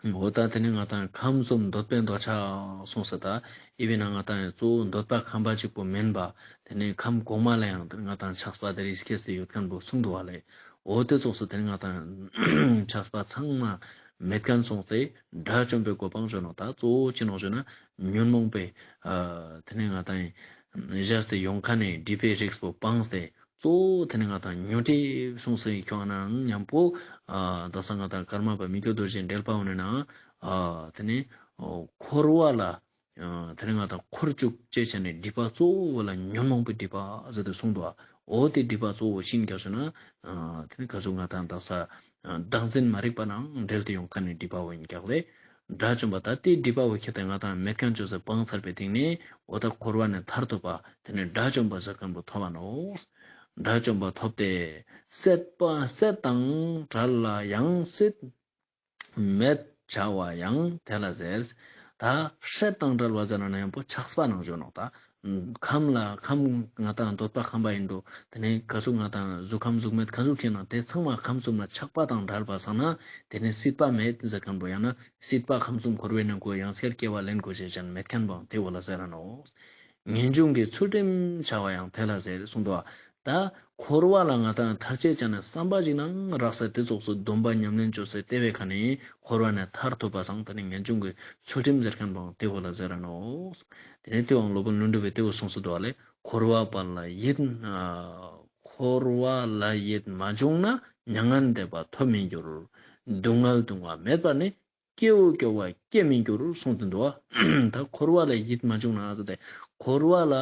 པ། འོ་ད་དེ་ནི་ང་དང་ཁམས་གསུམ་འདོད་པའི་འདོད་ཆགས་གསུངས་ས་ད་ཨི་བི་ན་ང་དང་གཙོ་བོ་འདོད་པ་ཁམས་པ་གཅིག་པོ་མེན་པ། དེ་ནི་ཁམས་གོང་མ་ལ་ཡང་དེ་ནི་ང་དང་ཆགས་པ་དེ་རིགས་སྐྱེས་ཏེ་ཡོད་ཁན་བོ་གསུངས་འདུག་པ་ལེ། འོ་དེ་ཙོགས་སུ་དེ་ནི་ང་དང་ཆགས་པ་ཚང་མ་མེད་ཁན་སོང་སྟེ་དགྲ་བཅོམ་པའི་གོ་འཕང་ཞུ་ནོག། ད་གཙོ་བོ་ཅི་ནོག་ཞུ་ན་ཉོན་མོངས་པའི་ཨ་དེ་ནི་ང་དང་བཞག་སྟེ་ཡོང་ཁན་ནི་སྒྲིབ་པའི་རིགས་པོ་སྤངས་ཏེ། གཙོ་བོ་དེ་ནི་ང་དང་ཉོན་སྒྲིབ་སོང་སེ་ཁྱོང་ནའང་མཉམ་པོ་ཨ་དག་ས་ང་དང་ཀརྨ་པ་མི་བསྐྱོད་རྡོ་རྗེ་འགྲེལ་པ་བོ་ནི་ནང་ཨ་དེ་ནི་འཁོར་བ་ལ་ཨ་དེ་ནི་ང་དང་འཁོར་བཅུག་ཅེས་བྱ་ནི་སྒྲིབ་པ་གཙོ་བོ་ལ་ཉོན་མོངས་པའི་སྒྲིབ་པ་ཟེར་ཏེ་གསུངས་འདུག། འོ་དེ་སྒྲིབ་པ་གཙོ་བོ་ཅི་ཨིན་ཀྱག་ཞུ་ན་ཨ་དེ་ནི་ག་ཟུག་ང་དང་དག་ས་བདག་འཛིན་མ་རིག་པ་ནང་འབྲེལ་ཏེ་ཡོང་ཁན་ནི་སྒྲིབ་པ་བོ་ཨིན་ཀྱག་ལེ། དགྲ་བཅོམ་པ་ད་དེ་སྒྲིབ་པ་བོ་ཁྱེར་ཏེ་ང་དང་མེད་ཁན་བཅོས་སེ་སྤངས་ཚར་བའི་སྟེང་ནས་འོ་ད་འཁོར་བ་ནས་ཐར་ཐུབ་པ་དེ་ནི་དགྲ་བཅོམ་པ་ཟེར་ཁན་བོ་ཐོབ་བ་ནོག། དགྲ་བཅོམ་པ་ཐོབ་སྟེ་སྲེད་པ་སྲེད་དང་བྲལ་ལ་ཡང་སྲིད་མེད་བྱ་བ་ཡང་དེ་ལ་ཟེར། ད་སྲེད་དང་བྲལ་བ་ཟེར་ན་ནི་ཡང་པོ་ཆགས་པ་ནང་འཇོག་ནོག་ད། ཁམས་ལ་ཁམས་ང་དང་འདོད་པ་ཁམས་པ་ཨིན་འགྲོ། དེ་ནས་ག་ཟུག་ང་དང་གཟུགས་ཁམས་གཟུགས་མེད་ག་ཟུག་ཅིག་ན་དེ་ཚང་མ་ཁམས་གསུམ་ལ་ཆགས་པ་དང་བྲལ་བ་སང་ན་དེ་ནས་སྲིད་པ་མེད་ཟེར་ཁན་བོ་ཡང་ན་སྲིད་པ་ཁམས་གསུམ་འཁོར་བའི་ནང་གོ་ཡང་སྐྱར་སྐྱེ་བ་ལེན་དགོས་ཤེས་ཅན་མེད་ཁན་བོ་དེ་བོ་ལ་ཟེར་ར་ནོག། ངེས་འབྱུང་གི་ཚུལ་ཁྲིམས་བྱ་བ་ཡང་དེ་ལ་ཟེར་གསུངས་འདུག། ད་འཁོར་བ་ལ་ང་དང་ཐར་ཅེས་ཅན་ནི་བསམ་པ་ཅིག་ནང་རགས་ས་དེ་ཙོགས་སུ་སྡོམ་པ་ཉམས་ལེན་བཅོས་སེ་དེ་བའི་ཁ་ནས་འཁོར་བ་ནས་ཐར་ཐུབ་པ་སང་དེ་ནི་ངེས་འབྱུང་གི་ཚུལ་ཁྲིམས་ཟེར་ཁན་བོ་དེ་བོ་ལ་ཟེར་ར་ནོག། དེ་ནས་དེ་བའང་སློབ་དཔོན་ཀླུ་སྒྲུབ་པས་དེ་བོ་གསུངས་སུ་འདུག་པ་ལེ། འཁོར་བ་པ་ལ་ཡིད་ཨ་འཁོར་བ་ལ་ཡིད་མ་བྱུང་ན་མྱ་ངན་འདས་པ་ཐོབ་མི་འགྱུར། སྡུག་བསྔལ་གདུང་བ་མེད་པར་ནི། སྐྱེ་བོ་སྐྱོ་བ་སྐྱེ་མི་འགྱུར་གསུངས་ཏེ་འདུག་པ། ད་འཁོར་བ་ལ་ཡིད་མ་བྱུང་ན་ཟེར་ཏེ། འཁོར་བ་ལ་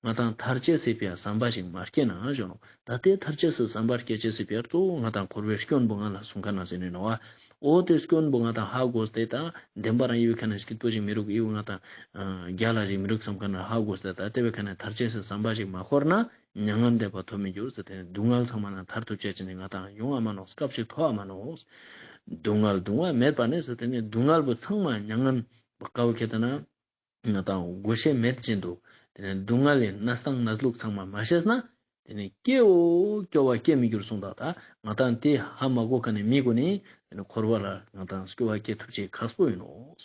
ང་དང་ཐར་ཅེས་སི་ཕི་ཡ་བསམ་པ་ཞིག་མ་སྐྱེས་ན་ཞུ་ནོག། ད་དེ་ཐར་ཅེས་སི་བསམ་པ་སྐྱེ་ཅེས་སི་ཕི་ཡ་གཙོ་བོ་ང་དང་འཁོར་བའི་སྐྱོན་པོ་ང་ལ་གསུངས་ཁན་ན་ཟེར་ནི་ནོག་པ། འོ་དེ་སྐྱོན་པོ་ང་ཏང་ཧ་གོ་སྟེ་ད་བདེན་པ་རང་ཨི་བོའི་ཁ་ནེ་སྐྱིད་པོ་ཞིག་མི་རུག་ཨི་བོ་ང་ཏང་རྒྱལ་ལ་ཞིག་མི་རུག་བསམ་ཁན་ཧ་གོ་སྟེ་ད་དེ་བོའི་ཁ་ནེ་ཐར་ཅེས་སི་བསམ་པ་ཞིག་མ་འཁོར་ན་མྱ་ངན་འདས་པ་ཐོབ་མི་འགྱུར་ཟེར་ཏེ་ནི་སྡུག་བསྔལ་ཚང་མ་ནེ་ཐར་ཐུབ་ཅེས་ཅི་ནི་ང་ཏང་ཡོང་ང་མ་ནོག་སྐབས་ཤིག་ཐོབ་བ་མ་ནོག་སྡུག་བསྔལ་སྡུག་བསྔལ་མེད་པ་ནི་ཟེར་ཏེ་ནི་སྡུག་བསྔལ་པོ་ཚང་མ་མྱ་ངན་པོ་ཀ་བོ་ཁེ་ཏེ་ན་ང་ཏང་དགོས་ཤེས་མེད་ཅན་དུ་དེ་ནི་སྡུག་བསྔལ་ལི་གནས་སྟངས་གནས་ལུགས་ཚང་མ་མ་ཤེས་ན་དེ་ནི་སྐྱེ་བོ་སྐྱོ་བ་སྐྱེ་མི་འགྱུར་གསུངས་ད། ད་ང་ཏང་དེ་ཧ་མ་གོ་ཁན་ནི་མི་གུན་ནི་དེ་ནི་འཁོར་བ་ལ་ང་ཏང་སྐྱོ་བ་སྐྱེ་ཐུབ་ཅེས་ཁག་པོ་ཨིན་ནོག་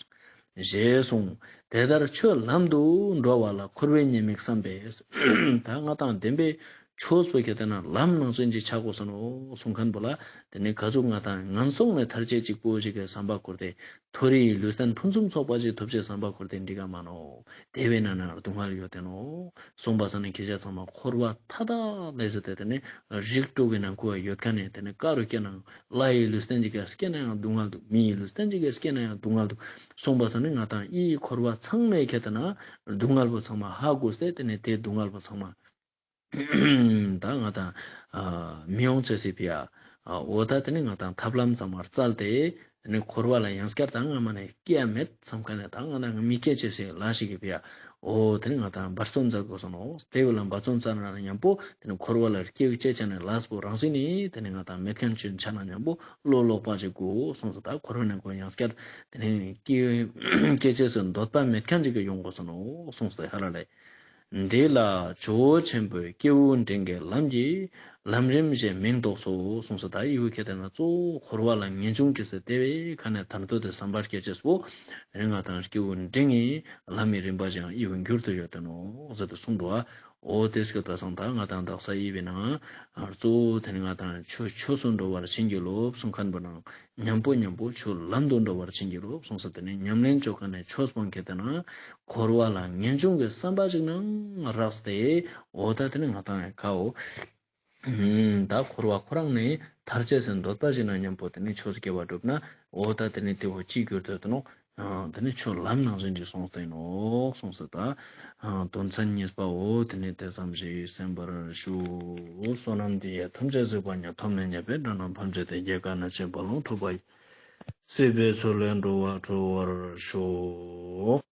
ཞེས་གསུངས། དེ་ལྟར་ཆོས་ལམ་དུ་འགྲོ་བ་ལ་འཁོར་བའི་ཉེས་དམིགས་བསམ་པས། ད་ང་ཏང་བདེན་པའི་ཆོས་པོ་ཁེ་ཏེ་ན་ལམ་ནང་ཚན་ཅིག་ཆ་དགོས་ས་ནོག་གསུང་ཁན་པོ་ལ་དེ་ནི་ག་ཟུག་ང་ཏང་ངན་སོང་ནེ་ཐར་ཅེས་ཅིག་པོ་ཞིག་གི་བསམ་པ་འཁོར་ཏེ་མཐོ་རིས་ལུས་རྟེན་ཕུན་སུམ་ཚོགས་པ་ཞིག་ཐོབ་ཅེས་བསམ་པ་འཁོར་ཏེ་འགྲིག་ག་མ་ནོག་དེ་བོའི་ནང་ན་སྡུག་བསྔལ་ཡོད་དེ་ནོག་གསུངས་པ་སང་ནི་ཁྱེད་ཅག་ཚང་མ་འཁོར་བ་མཐའ་དག་ལས་ཟེར་ཏེ་དེ་ནི་རིགས་དྲུག་གི་ནང་ཁུལ་ཡོད་ཁན་ནི་དེ་ནི་ཀ་རུ་སྐྱེ་ནའང་ལྷའི་ལུས་རྟེན་ཅིག་ག་སྐྱེ་ནའང་སྡུག་བསྔལ་འདུག་མིའི་ལུས་རྟེན་ཅིག་ག་སྐྱེ་ནའང་སྡུག་བསྔལ་འདུག་གསུངས་པ་སང་ནི་ང་ཏང་ཨི་འཁོར་བ་ཚང་མའི་ཁེ་ཏེ་ན་སྡུག་བསྔལ་པོ་ཚང་མ་ཧ་གོ་སྟེ་དེ་ནི་དེ་སྡུག་བསྔལ་པོ་ཚང་མ་ད་ང་ཏང་མི་ཡོང་ཅེས་སི་ཕི་ཡ། འོ་ད་དེ་ནི་ང་ཏང་ཐབས་ལམ་ཚང་མ་བཙལ་ཏེ་དེ་ནི་འཁོར་བ་ལ་ཡང་སྐྱར་ད་ང་མ་ནེ་སྐྱེ་ཡ་མེད་བསམ་ཁན་ནི་ད་ང་ཏང་མི་སྐྱེ་ཅེས་སི་ལས་ཤིག་གི་ཕི་ཡ། འོ་དེ་ནི་ང་ཏང་འབད་བརྩོན་མཛད་དགོས་ས་ནོག་དེ་བོ་ལ་འབད་བརྩོན་མཛད་ན་མཉམ་པོ་དེ་ནི་འཁོར་བ་ལ་སྐྱེ་བའི་ཅེས་ཆ་ནི་ལས་པོ་རང་བཞིན་ནི་དེ་ནི་ང་ཏང་མེད་ཁན་ཅིག་ཆ་ན་མཉམ་པོ་བློ་ལོག་པ་ཅིག་དགོས་གསུངས་སོ། ད་འཁོར་བའི་ནང་ཁུལ་ཡང་སྐྱར་དེ་ནི་སྐྱེ་སྐྱེ་ཅེས་སི་འདོད་པ་མེད་ཁན་ཅིག་གི་ཡོང་དགོས་ས་ནོག་གསུངས་སོ། ཧ་ར་ལེ། འདི་ལ་ཇོ་བོ་ཆེན་པོས་སྐྱེས་བུ་འབྲིང་གི་ལམ་གྱི་ལམ་རིམ་ཞེས་མིང་འདོགས་སོ་གསུངས་སོ། ད་ཨི་བོ་ཁེ་ཏེ་ན་གཙོ་བོ་འཁོར་བ་ལ་ངེས་འབྱུང་སྐྱེས་སེ་དེ་བོའི་ཁ་ནེ་ཐར་འདོད་དེ་བསམ་པ་སྐྱེ་ཅེས་པོ་དེ་ནི་ང་ཏང་སྐྱེས་བུ་འབྲིང་གི་ལམ་མི་རིམ་པ་ཅིག་ཨི་བོ་འགྱུར་དུ་ཡོད་དེ་ནོག་ཟེར་ཏེ་གསུངས་འདུག་འོ་དེ་སྐད་པ་སང་ད་ང་ཏང་དག་ས་ཨི་བོའི་ནང་གཙོ་བོ་དེ་ནི་ང་ཏང་ཆོས་ཆོས་སུ་འགྲོ་བར་བྱིན་གྱིས་རློབས་གསུང་ཁན་པོ་ནང་མཉམ་པོ་མཉམ་པོ་ཆོས་ལམ་དུ་འགྲོ་བར་བྱིན་གྱིས་རློབས་གསུངས་སོ། དེ་ནི་ཉམས་ལེན་ཅོ་ཁན་ནི་ཆོས་སྤང་ཁེ་ཏེ་ན་འཁོར་བ་ལ་ངེས་འབྱུང་གི་བསམ་པ་ཅིག་ནང་རགས་ཏེ་འོ་ད་དེ་ནི་ང་ཏང་ཡང་ཁ་འོ་ད་འཁོར་བ་ཁོ་རང་ནི་ཐར་ཅེས་སི་འདོད་པ་ཅིག་ནང་མཉམ་པོ་དེ་ནི་ཆོས་སྐྱེ་བ་སྒྲུབ་ན་འོ་ད་དེ་ནི་དེ་བོ་ཅི་འགྱུར་ཏེ་ཡོད་དེ་ནོག་དེ་ནི་ཆོས་ལམ་ནང་བཞིན་གྱི་གསུངས་ཏེ་ནོག་གསུངས་སོ། ད་དོན་ཚན་གཉིས་པའོ་དེ་ནི་དེ་ཙམ་ཞིག་གསན་པར་ཞུ། བསོད་ནམས་འདི་ཡིས་ཐམས་ཅད་གཟིགས་པ་ཉིད། ཐོབ་ནས་ཉེས་པའི་དགྲ་རྣམས་ཕམ་བྱས་ཏེ། སྐྱེ་རྒ་ན་འཆིའི་རྦ་ཀློང་འཁྲུགས་པ་ཡི། སྲིད་པའི་མཚོ་ལས་འགྲོ་བ་སྒྲོལ་བར་ཤོག།